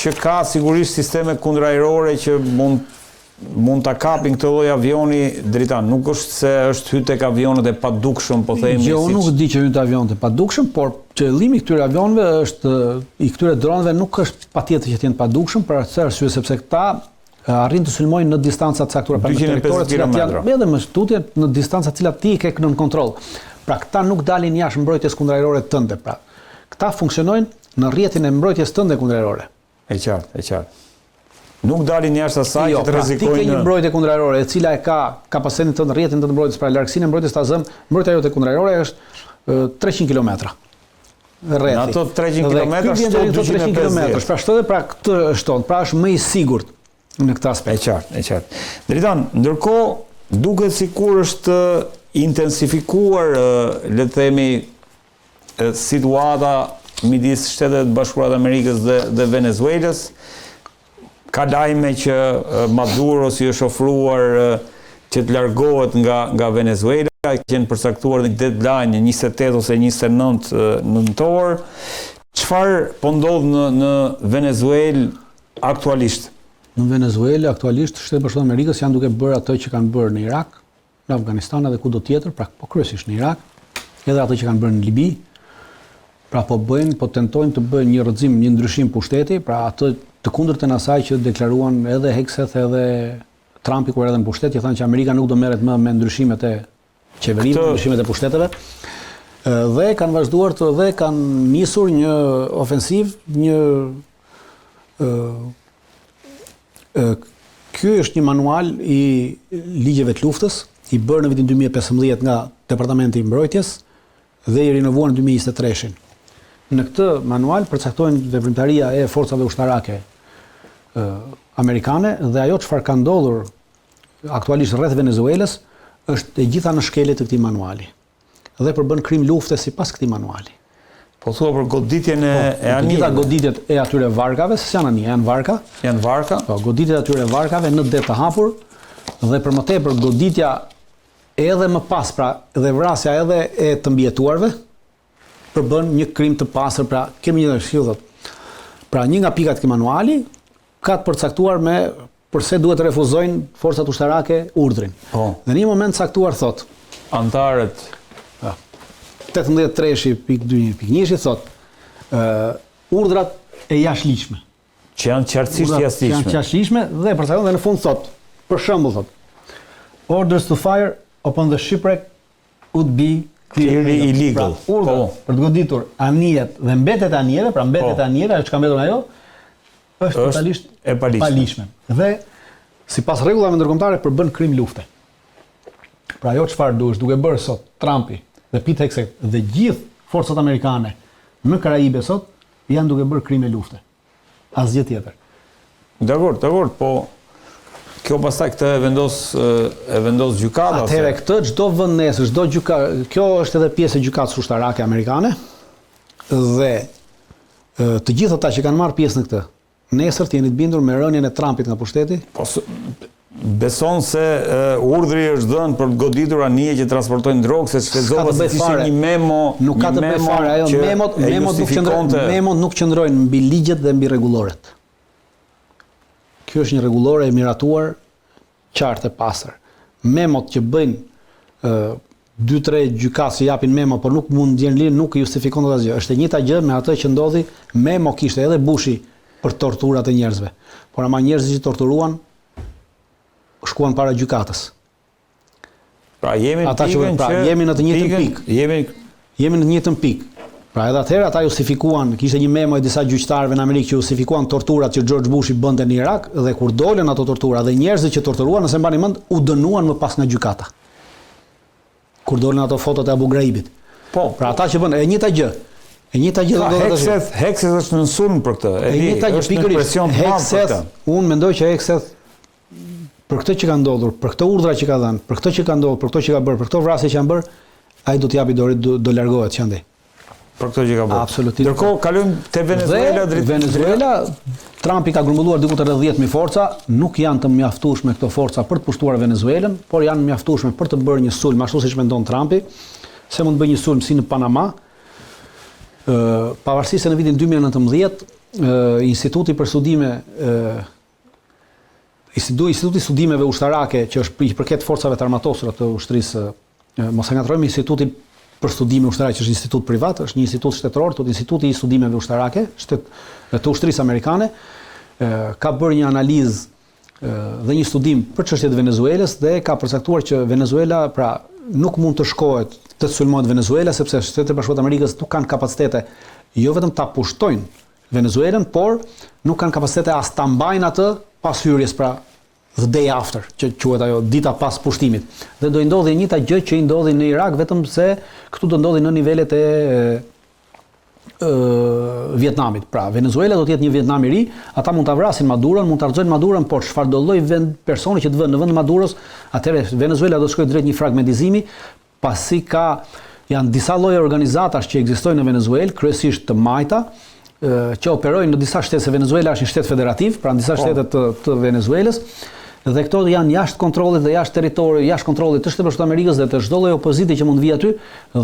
Që ka sigurisht sisteme kundërajrore që mund mund ta kapin këtë lloj avioni Dritan, nuk është se është hy tek avionët e padukshëm, po themi Jo, unë nuk di që hyn te avionët e padukshëm, por qëllimi i këtyre avionëve është i këtyre dronëve nuk është patjetër që të jenë të padukshëm, për atë arsye sepse këta arrijnë të sulmojnë në distanca të caktuara, pra në territore të cilat janë edhe më tutje në distanca të cilat ti i ke nën kontroll. Pra këta nuk dalin jashtë mbrojtjes kundërajrore tënde, pra. Këta funksionojnë në rrjetin e mbrojtjes tënde kundërajrore. E qartë, e qartë. Nuk dalin jashtë asaj jo, që të pra, rrezikojnë. Ti ke një mbrojtje kundërajrore e cila e ka kapacitetin tënd, rrjetin tënd mbrojtës, pra largësinë e mbrojtjes ta zëm, mbrojtja jote kundërajrore është 300 kilometra. Rrethi. Në ato 300 km shto 250 km. Pra shto dhe pra këtë shton, pra është më i sigurt në këtë aspekt. E qartë, e qartë. Dritan, ndërkohë duket sikur është intensifikuar, le të themi, situata midis Shteteve të Bashkuara të Amerikës dhe dhe Venezuelës. Ka lajme që Maduros i është ofruar që të largohet nga nga Venezuela, ka qenë përcaktuar një deadline, 28 ose 29 nëntor. Çfarë po ndodh në në Venezuelë aktualisht? Në Venezuelë aktualisht Shtetet e Bashkuara të Amerikës janë duke bërë atë që kanë bërë në Irak, në Afganistan edhe kudo tjetër, pra po kryesisht në Irak. Edhe atë që kanë bërë në Libi, pra po bëjnë, po tentojnë të bëjnë një rrëzim, një ndryshim pushteti, pra atë të kundërtën asaj që deklaruan edhe Hegseth edhe Trumpi kur erdhën në pushtet, që thanë që Amerika nuk do merret më me ndryshimet e qeverive, Këtë... ndryshimet e pushteteve. Dhe kanë vazhduar të dhe kanë nisur një ofensivë, një ë ë ky është një manual i ligjeve të luftës, i bërë në vitin 2015 nga Departamenti i Mbrojtjes dhe i rinovuar në 2023-shin. Në këtë manual përcaktohen veprimtaria e forcave ushtarake ë amerikane dhe ajo çfarë ka ndodhur aktualisht rreth Venezuelës është e gjitha në shkelje të këtij manuali dhe përbën krim lufte sipas këtij manuali. Po thua për goditjen e, po, e anijeve. Të gjitha goditjet e atyre varkave, se s'janë anije, janë varka. Janë varka? Po, goditjet e atyre varkave në det të hapur dhe për më tepër goditja edhe më pas, pra, dhe vrasja edhe e të mbijetuarve, përbën një krim të pastër, pra kemi një kështu thotë. Pra një nga pikat e këtij manuali ka të përcaktuar me përse duhet të refuzojnë forcat ushtarake urdhrin. Po. Dhe në një moment caktuar thotë anëtarët 18 treshi pikë 2 pikë 1 thotë ë urdhrat e jashtëligjshme. Që janë qartësisht jashtëligjshme. Që janë jashtëligjshme dhe përcakton dhe në fund thotë, për shembull thotë orders to fire upon the shipwreck would be clearly illegal. Pra, urdhër po. për të goditur anijet dhe mbetjet e anijeve, pra mbetjet po. e anijeve, ajo që ka mbetur ajo, është totalisht e paligjshme. Dhe sipas rregullave ndërkombëtare përbën krim lufte. Pra ajo çfarë duhet duke bërë sot Trumpi dhe Pete Hegseth dhe gjithë forcat amerikane në Karaibe sot janë duke bërë krime lufte. Asgjë tjetër. Dakord, dakord, po kjo pastaj këtë e vendos e vendos gjykata. Atëherë këtë çdo vend nesër, çdo gjykatë, kjo është edhe pjesë e gjykatës ushtarake amerikane dhe të gjithë ata që kanë marrë pjesë në këtë, nesër të jeni të bindur me rënien e Trumpit nga pushteti. Po beson se urdhri është dhënë për të goditur anije që transportojnë drogë, se ç'lexova se ishte një memo, nuk ka të bëjë fare ajo memot, memot nuk qëndrojnë, memot nuk qëndrojnë mbi ligjet dhe mbi rregulloret. Kjo është një rregullore e miratuar qartë e pastër. Memot që bëjnë dy tre gjykatës që japin memo, por nuk mund të jenë nuk justifikon dot asgjë. Është e njëjta gjë me atë që ndodhi, memo kishte edhe Bushi për torturat e njerëzve. Por ama njerëzit që torturuan shkuan para gjykatës. Pra jemi në ata që pra, që jemi në të njëjtën pikë. Jemi jemi në të njëjtën pikë. Pra edhe atëherë ata justifikuan, kishte një memo e disa gjyqtarëve në Amerikë që justifikuan torturat që George Bushi bënte në Irak dhe kur dolën ato tortura dhe njerëzit që torturuan, nëse mbani mend, u dënuan më pas nga gjykata. Kur dolën ato fotot e Abu Ghraibit. Po. Pra ata që bënë e njëjta gjë. E njëjta gjë do të thotë. Hegseth, Hegseth është në sulm për këtë. E njëjta gjë pikërisht. Hegseth, unë mendoj që Hegseth për këtë që ka ndodhur, për këto urdhra që ka dhënë, për këtë që ka ndodhur, për këto që ka bërë, për këto vrasje që janë bërë, ai do të japi dorë, do, do largohet që andej. Për këto që ka bërë. Absolutisht. Ndërkohë kalojmë te Venezuela drejt Venezuela, Trumpi ka grumbulluar diku te rreth 10000 forca, nuk janë të mjaftueshme këto forca për të pushtuar Venezuelën, por janë mjaftueshme për të bërë një sulm ashtu siç mendon Trumpi, se mund të bëjë një sulm si në Panama. Ë pavarësisht se në vitin 2019 Instituti për Studime ë Instituti i Studimeve Ushtarake që është i përket forcave të armatosura të ushtrisë, mos e ngatërrojmë Institutin për Studime Ushtarake që është institut privat, është një institut shtetëror, thotë Instituti i Studimeve Ushtarake, shtet të ushtrisë amerikane, ka bërë një analizë dhe një studim për çështjet e Venezuelës dhe ka përcaktuar që Venezuela pra nuk mund të shkohet të sulmohet Venezuela sepse Shtetet e Bashkuara të Amerikës nuk kanë kapacitete jo vetëm ta pushtojnë Venezuelën, por nuk kanë kapacitete as ta mbajnë atë pas hyrjes, pra the day after, që quhet ajo dita pas pushtimit. Dhe do i ndodhi e njëjta gjë që i ndodhi në Irak, vetëm se këtu do ndodhi në nivelet e Vietnamit. Pra, Venezuela do të jetë një Vietnam i ri, ata mund ta vrasin Maduron, mund ta rrëzojnë Maduron, por çfarëdo lloj vend personi që të vënë në vend të Maduros, atëherë Venezuela do të shkojë drejt një fragmentizimi, Pasi ka janë disa lloje organizatash që ekzistojnë në Venezuelë, kryesisht të majta, që operojnë në disa shtete, se Venezuela është një shtet federativ, pra në disa po. shtete të, të Venezuelës, Dhe këto janë jashtë kontrollit dhe jashtë territorit, jashtë kontrollit të Shteteve Bashkuara të Amerikës dhe të çdo lloj opozite që mund të vijë aty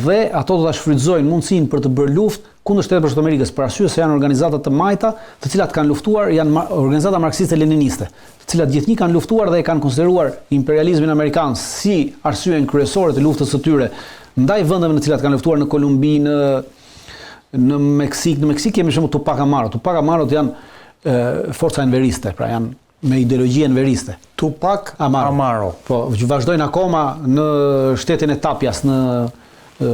dhe ato do ta shfrytëzojnë mundësinë për të bërë luftë kundër Shteteve Bashkuara të Amerikës, për arsye se janë organizata të majta, të cilat kanë luftuar, janë organizata marksiste-leniniste, të cilat gjithnjë kanë luftuar dhe e kanë konsideruar imperializmin amerikan si arsyen kryesore të luftës së tyre ndaj vendeve në të cilat kanë luftuar në Kolumbi, në në Meksikë, në Meksikë kemi shembull Tupac Amaru. Tupac Amaru janë forca enveriste, pra janë me ideologji enveriste. Tupac Amaru. Amaru. Po, që vazhdojnë akoma në shtetin e Tapias në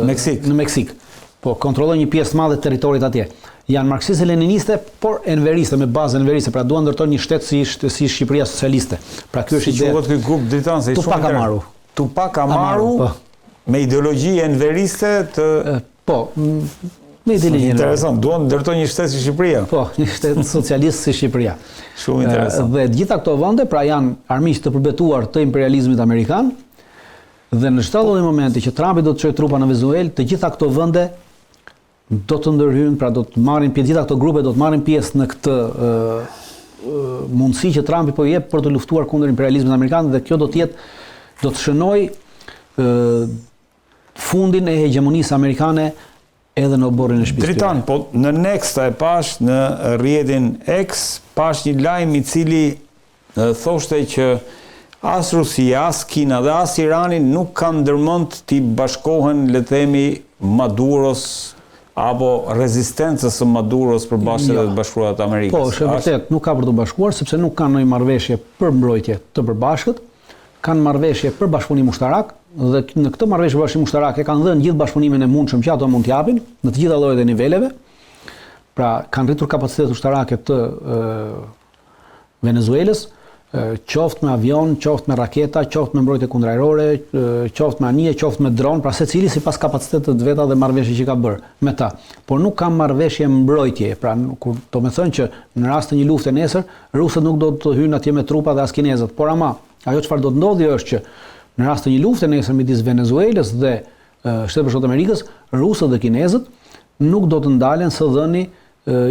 Meksikë. Në Meksikë. Po, kontrollojnë një pjesë të madhe të territorit atje. Janë marksiste leniniste, por enveriste, me bazë enveriste, pra duan ndërtojnë një shtet si si Shqipëria socialiste. Pra ky është si ide. Quhet ky grup Dritan se Tupac Amaru. Tupac Amaru, Amaru po. me ideologji enveriste të Po, me ideologji. Interesant, duan të ndërtojnë një shtet si Shqipëria. Po, një shtet socialist si Shqipëria. Shumë interesant. Dhe të gjitha këto vende pra janë armiq të përbetuar të imperializmit amerikan. Dhe në çdo lloj momenti që Trumpi do të çojë trupa në Venezuelë, të gjitha këto vende do të ndërhyjnë, pra do të marrin pjesë, të gjitha këto grupe do të marrin pjesë në këtë mundësi që Trumpi po jep për të luftuar kundër imperializmit amerikan dhe kjo do të jetë do të shënojë fundin e hegjemonisë amerikane edhe në oborrin e shtëpisë. Dritan, po në Nexta e pashë në rrjetin X, pashë një lajm i cili thoshte që as Rusia, as Kina dhe as Irani nuk kanë ndërmend t'i bashkohen, le të themi, Maduros apo rezistencës së Maduros përballë Shteteve të Bashkuara të Amerikës. Po, është e vërtetë, nuk ka për t'u bashkuar sepse nuk kanë ndonjë marrëveshje për mbrojtje të përbashkët. kanë marrëveshje për bashkëpunim ushtarak dhe në këtë marrëveshje për bashkëpunim ushtarak e kanë dhënë gjithë bashkëpunimin e mundshëm që ato mund të japin në të gjitha llojet e niveleve. Pra kanë rritur kapacitetet ushtarake të Venezuelës, qoftë me avion, qoftë me raketa, qoftë me mbrojtje kundërajrore, qoftë me anije, qoftë me dron, pra secili sipas kapaciteteve të veta dhe marrëveshje që ka bërë me ta. Por nuk ka marrëveshje mbrojtjeje, pra kur do të thënë që në rast të një lufte nesër, Rusët nuk do të hyjnë atje me trupa dhe as kinezët, por ama, ajo çfarë do të ndodhi është që në rast të një lufte nesër midis Venezuelës dhe Shteteve të Bashkuara të Amerikës, rusët dhe kinezët nuk do të ndalen së dhëni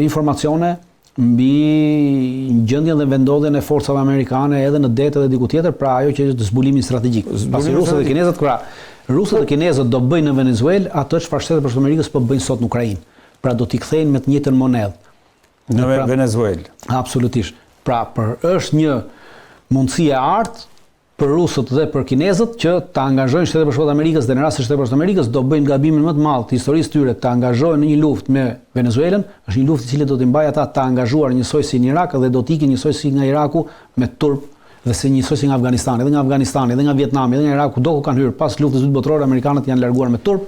informacione mbi gjendjen dhe vendndodhjen e forcave amerikane edhe në det edhe diku tjetër, pra ajo që është zbulimi strategjik. Pasi rusët dhe kinezët, pra rusët dhe kinezët do bëjnë në Venezuelë atë çfarë Shtetet e Bashkuara të Amerikës po bëjnë sot në Ukrainë. Pra do t'i kthejnë me të njëjtën monedhë. Në pra, Venezuelë. Absolutisht. Pra, për është një mundësi e artë për rusët dhe për kinezët që të angazhojnë Shtetet e Bashkuara të Amerikës dhe në rast se Shtetet e Bashkuara të Amerikës do bëjnë gabimin më të madh të historisë tyre të angazhohen në një luftë me Venezuelën, është një luftë e cila do t'i mbajë ata të angazhuar njësoj si në Irak dhe do të ikin njësoj si nga Iraku me turp dhe si njësoj si nga Afganistani, edhe nga Afganistani, edhe nga Vietnami, edhe nga Iraku, kudo ku kanë hyrë pas luftës së dytë botërore amerikanët janë larguar me turp.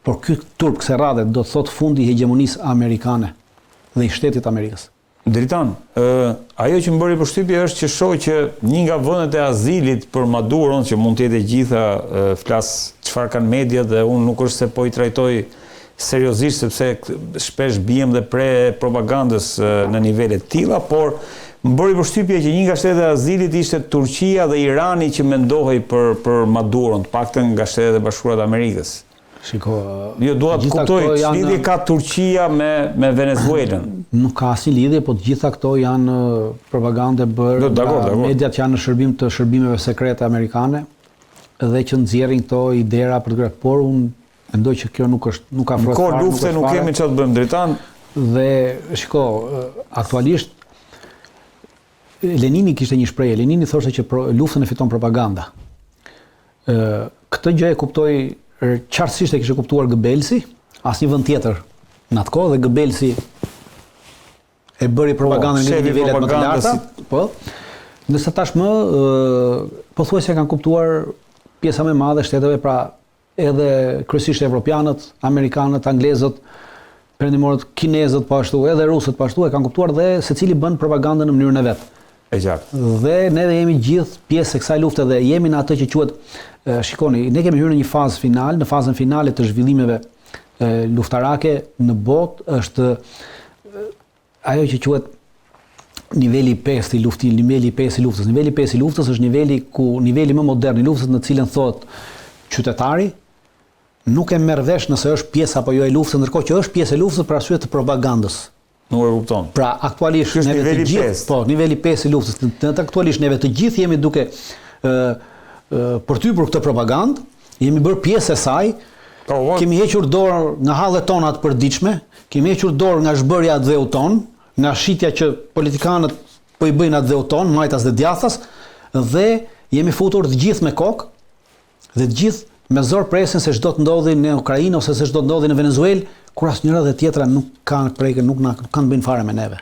Por ky turp kësaj radhe do të thotë fundi i hegjemonisë amerikane dhe i shtetit të Amerikës. Dritan, ë ajo që më bëri përshtypje është që shoh që një nga vendet e azilit për Maduron, që mund të jetë e gjitha, flas çfarë kanë mediat dhe unë nuk është se po i trajtoj seriozisht sepse shpesh biem dhe pre e propagandës në nivele të tilla, por më bëri përshtypje që një nga shtetet e azilit ishte Turqia dhe Irani që mendohej për për Maduron, të paktën nga Shtetet e Bashkuara të Amerikës. Shiko, jo dua të kuptoj ç'lidhje ka Turqia me me Venezuelën. Nuk ka asnjë lidhje, po të gjitha këto janë propagandë e bërë nga mediat që janë në shërbim të shërbimeve sekrete amerikane dhe që nxjerrin këto idera për të kërë. Por unë mendoj që kjo nuk është nuk afrohet fare. Në kohë lufte nuk kemi çfarë të bëjmë Dritan. Dhe shiko, aktualisht Lenini kishte një shprehje, Lenini thoshte që pro, luftën e fiton propaganda. Ë këtë gjë e kuptoi qartësisht e kishte kuptuar Goebbelsi, asnjë vend tjetër në atë kohë dhe Goebbelsi e bëri po, propagandën në nivelet më të larta, po. Ndërsa tashmë pothuajse e kanë kuptuar pjesa më e madhe e shteteve, pra edhe kryesisht evropianët, amerikanët, anglezët, perëndimorët, kinezët po ashtu, edhe rusët po ashtu e kanë kuptuar dhe secili bën propagandën në mënyrën e vet. E qartë. Dhe ne jemi gjithë pjesë e kësaj lufte dhe jemi në atë që quhet shikoni, ne kemi hyrë në një fazë final, në fazën finale të zhvillimeve luftarake në botë është ajo që quhet niveli i pestë i luftit, niveli i pestë i luftës. Niveli i pestë i luftës është niveli ku niveli më modern i luftës në të cilën thotë qytetari nuk e merr vesh nëse është pjesë apo jo e luftës, ndërkohë që është pjesë e luftës për arsye të propagandës. Nuk e kupton. Pra, aktualisht Ky është neve të niveli gjithë, pestë. po, niveli 5 i luftës. Në të aktualisht neve të gjithë jemi duke ë ë përtypur këtë propagandë, jemi bërë pjesë e saj, Po, po. kemi hequr dorë nga hallet tona të përditshme, kemi hequr dorë nga zhbërja e atdheut ton, nga shitja që politikanët po i bëjnë atdheut ton, majtas dhe djathtas, dhe jemi futur të gjithë me kokë dhe të gjithë me zor presin se ç'do të ndodhi në Ukrainë ose se ç'do të ndodhi në Venezuelë, kur asnjëra dhe tjetra nuk kanë prekën, nuk na nuk kanë të bëjnë fare me neve.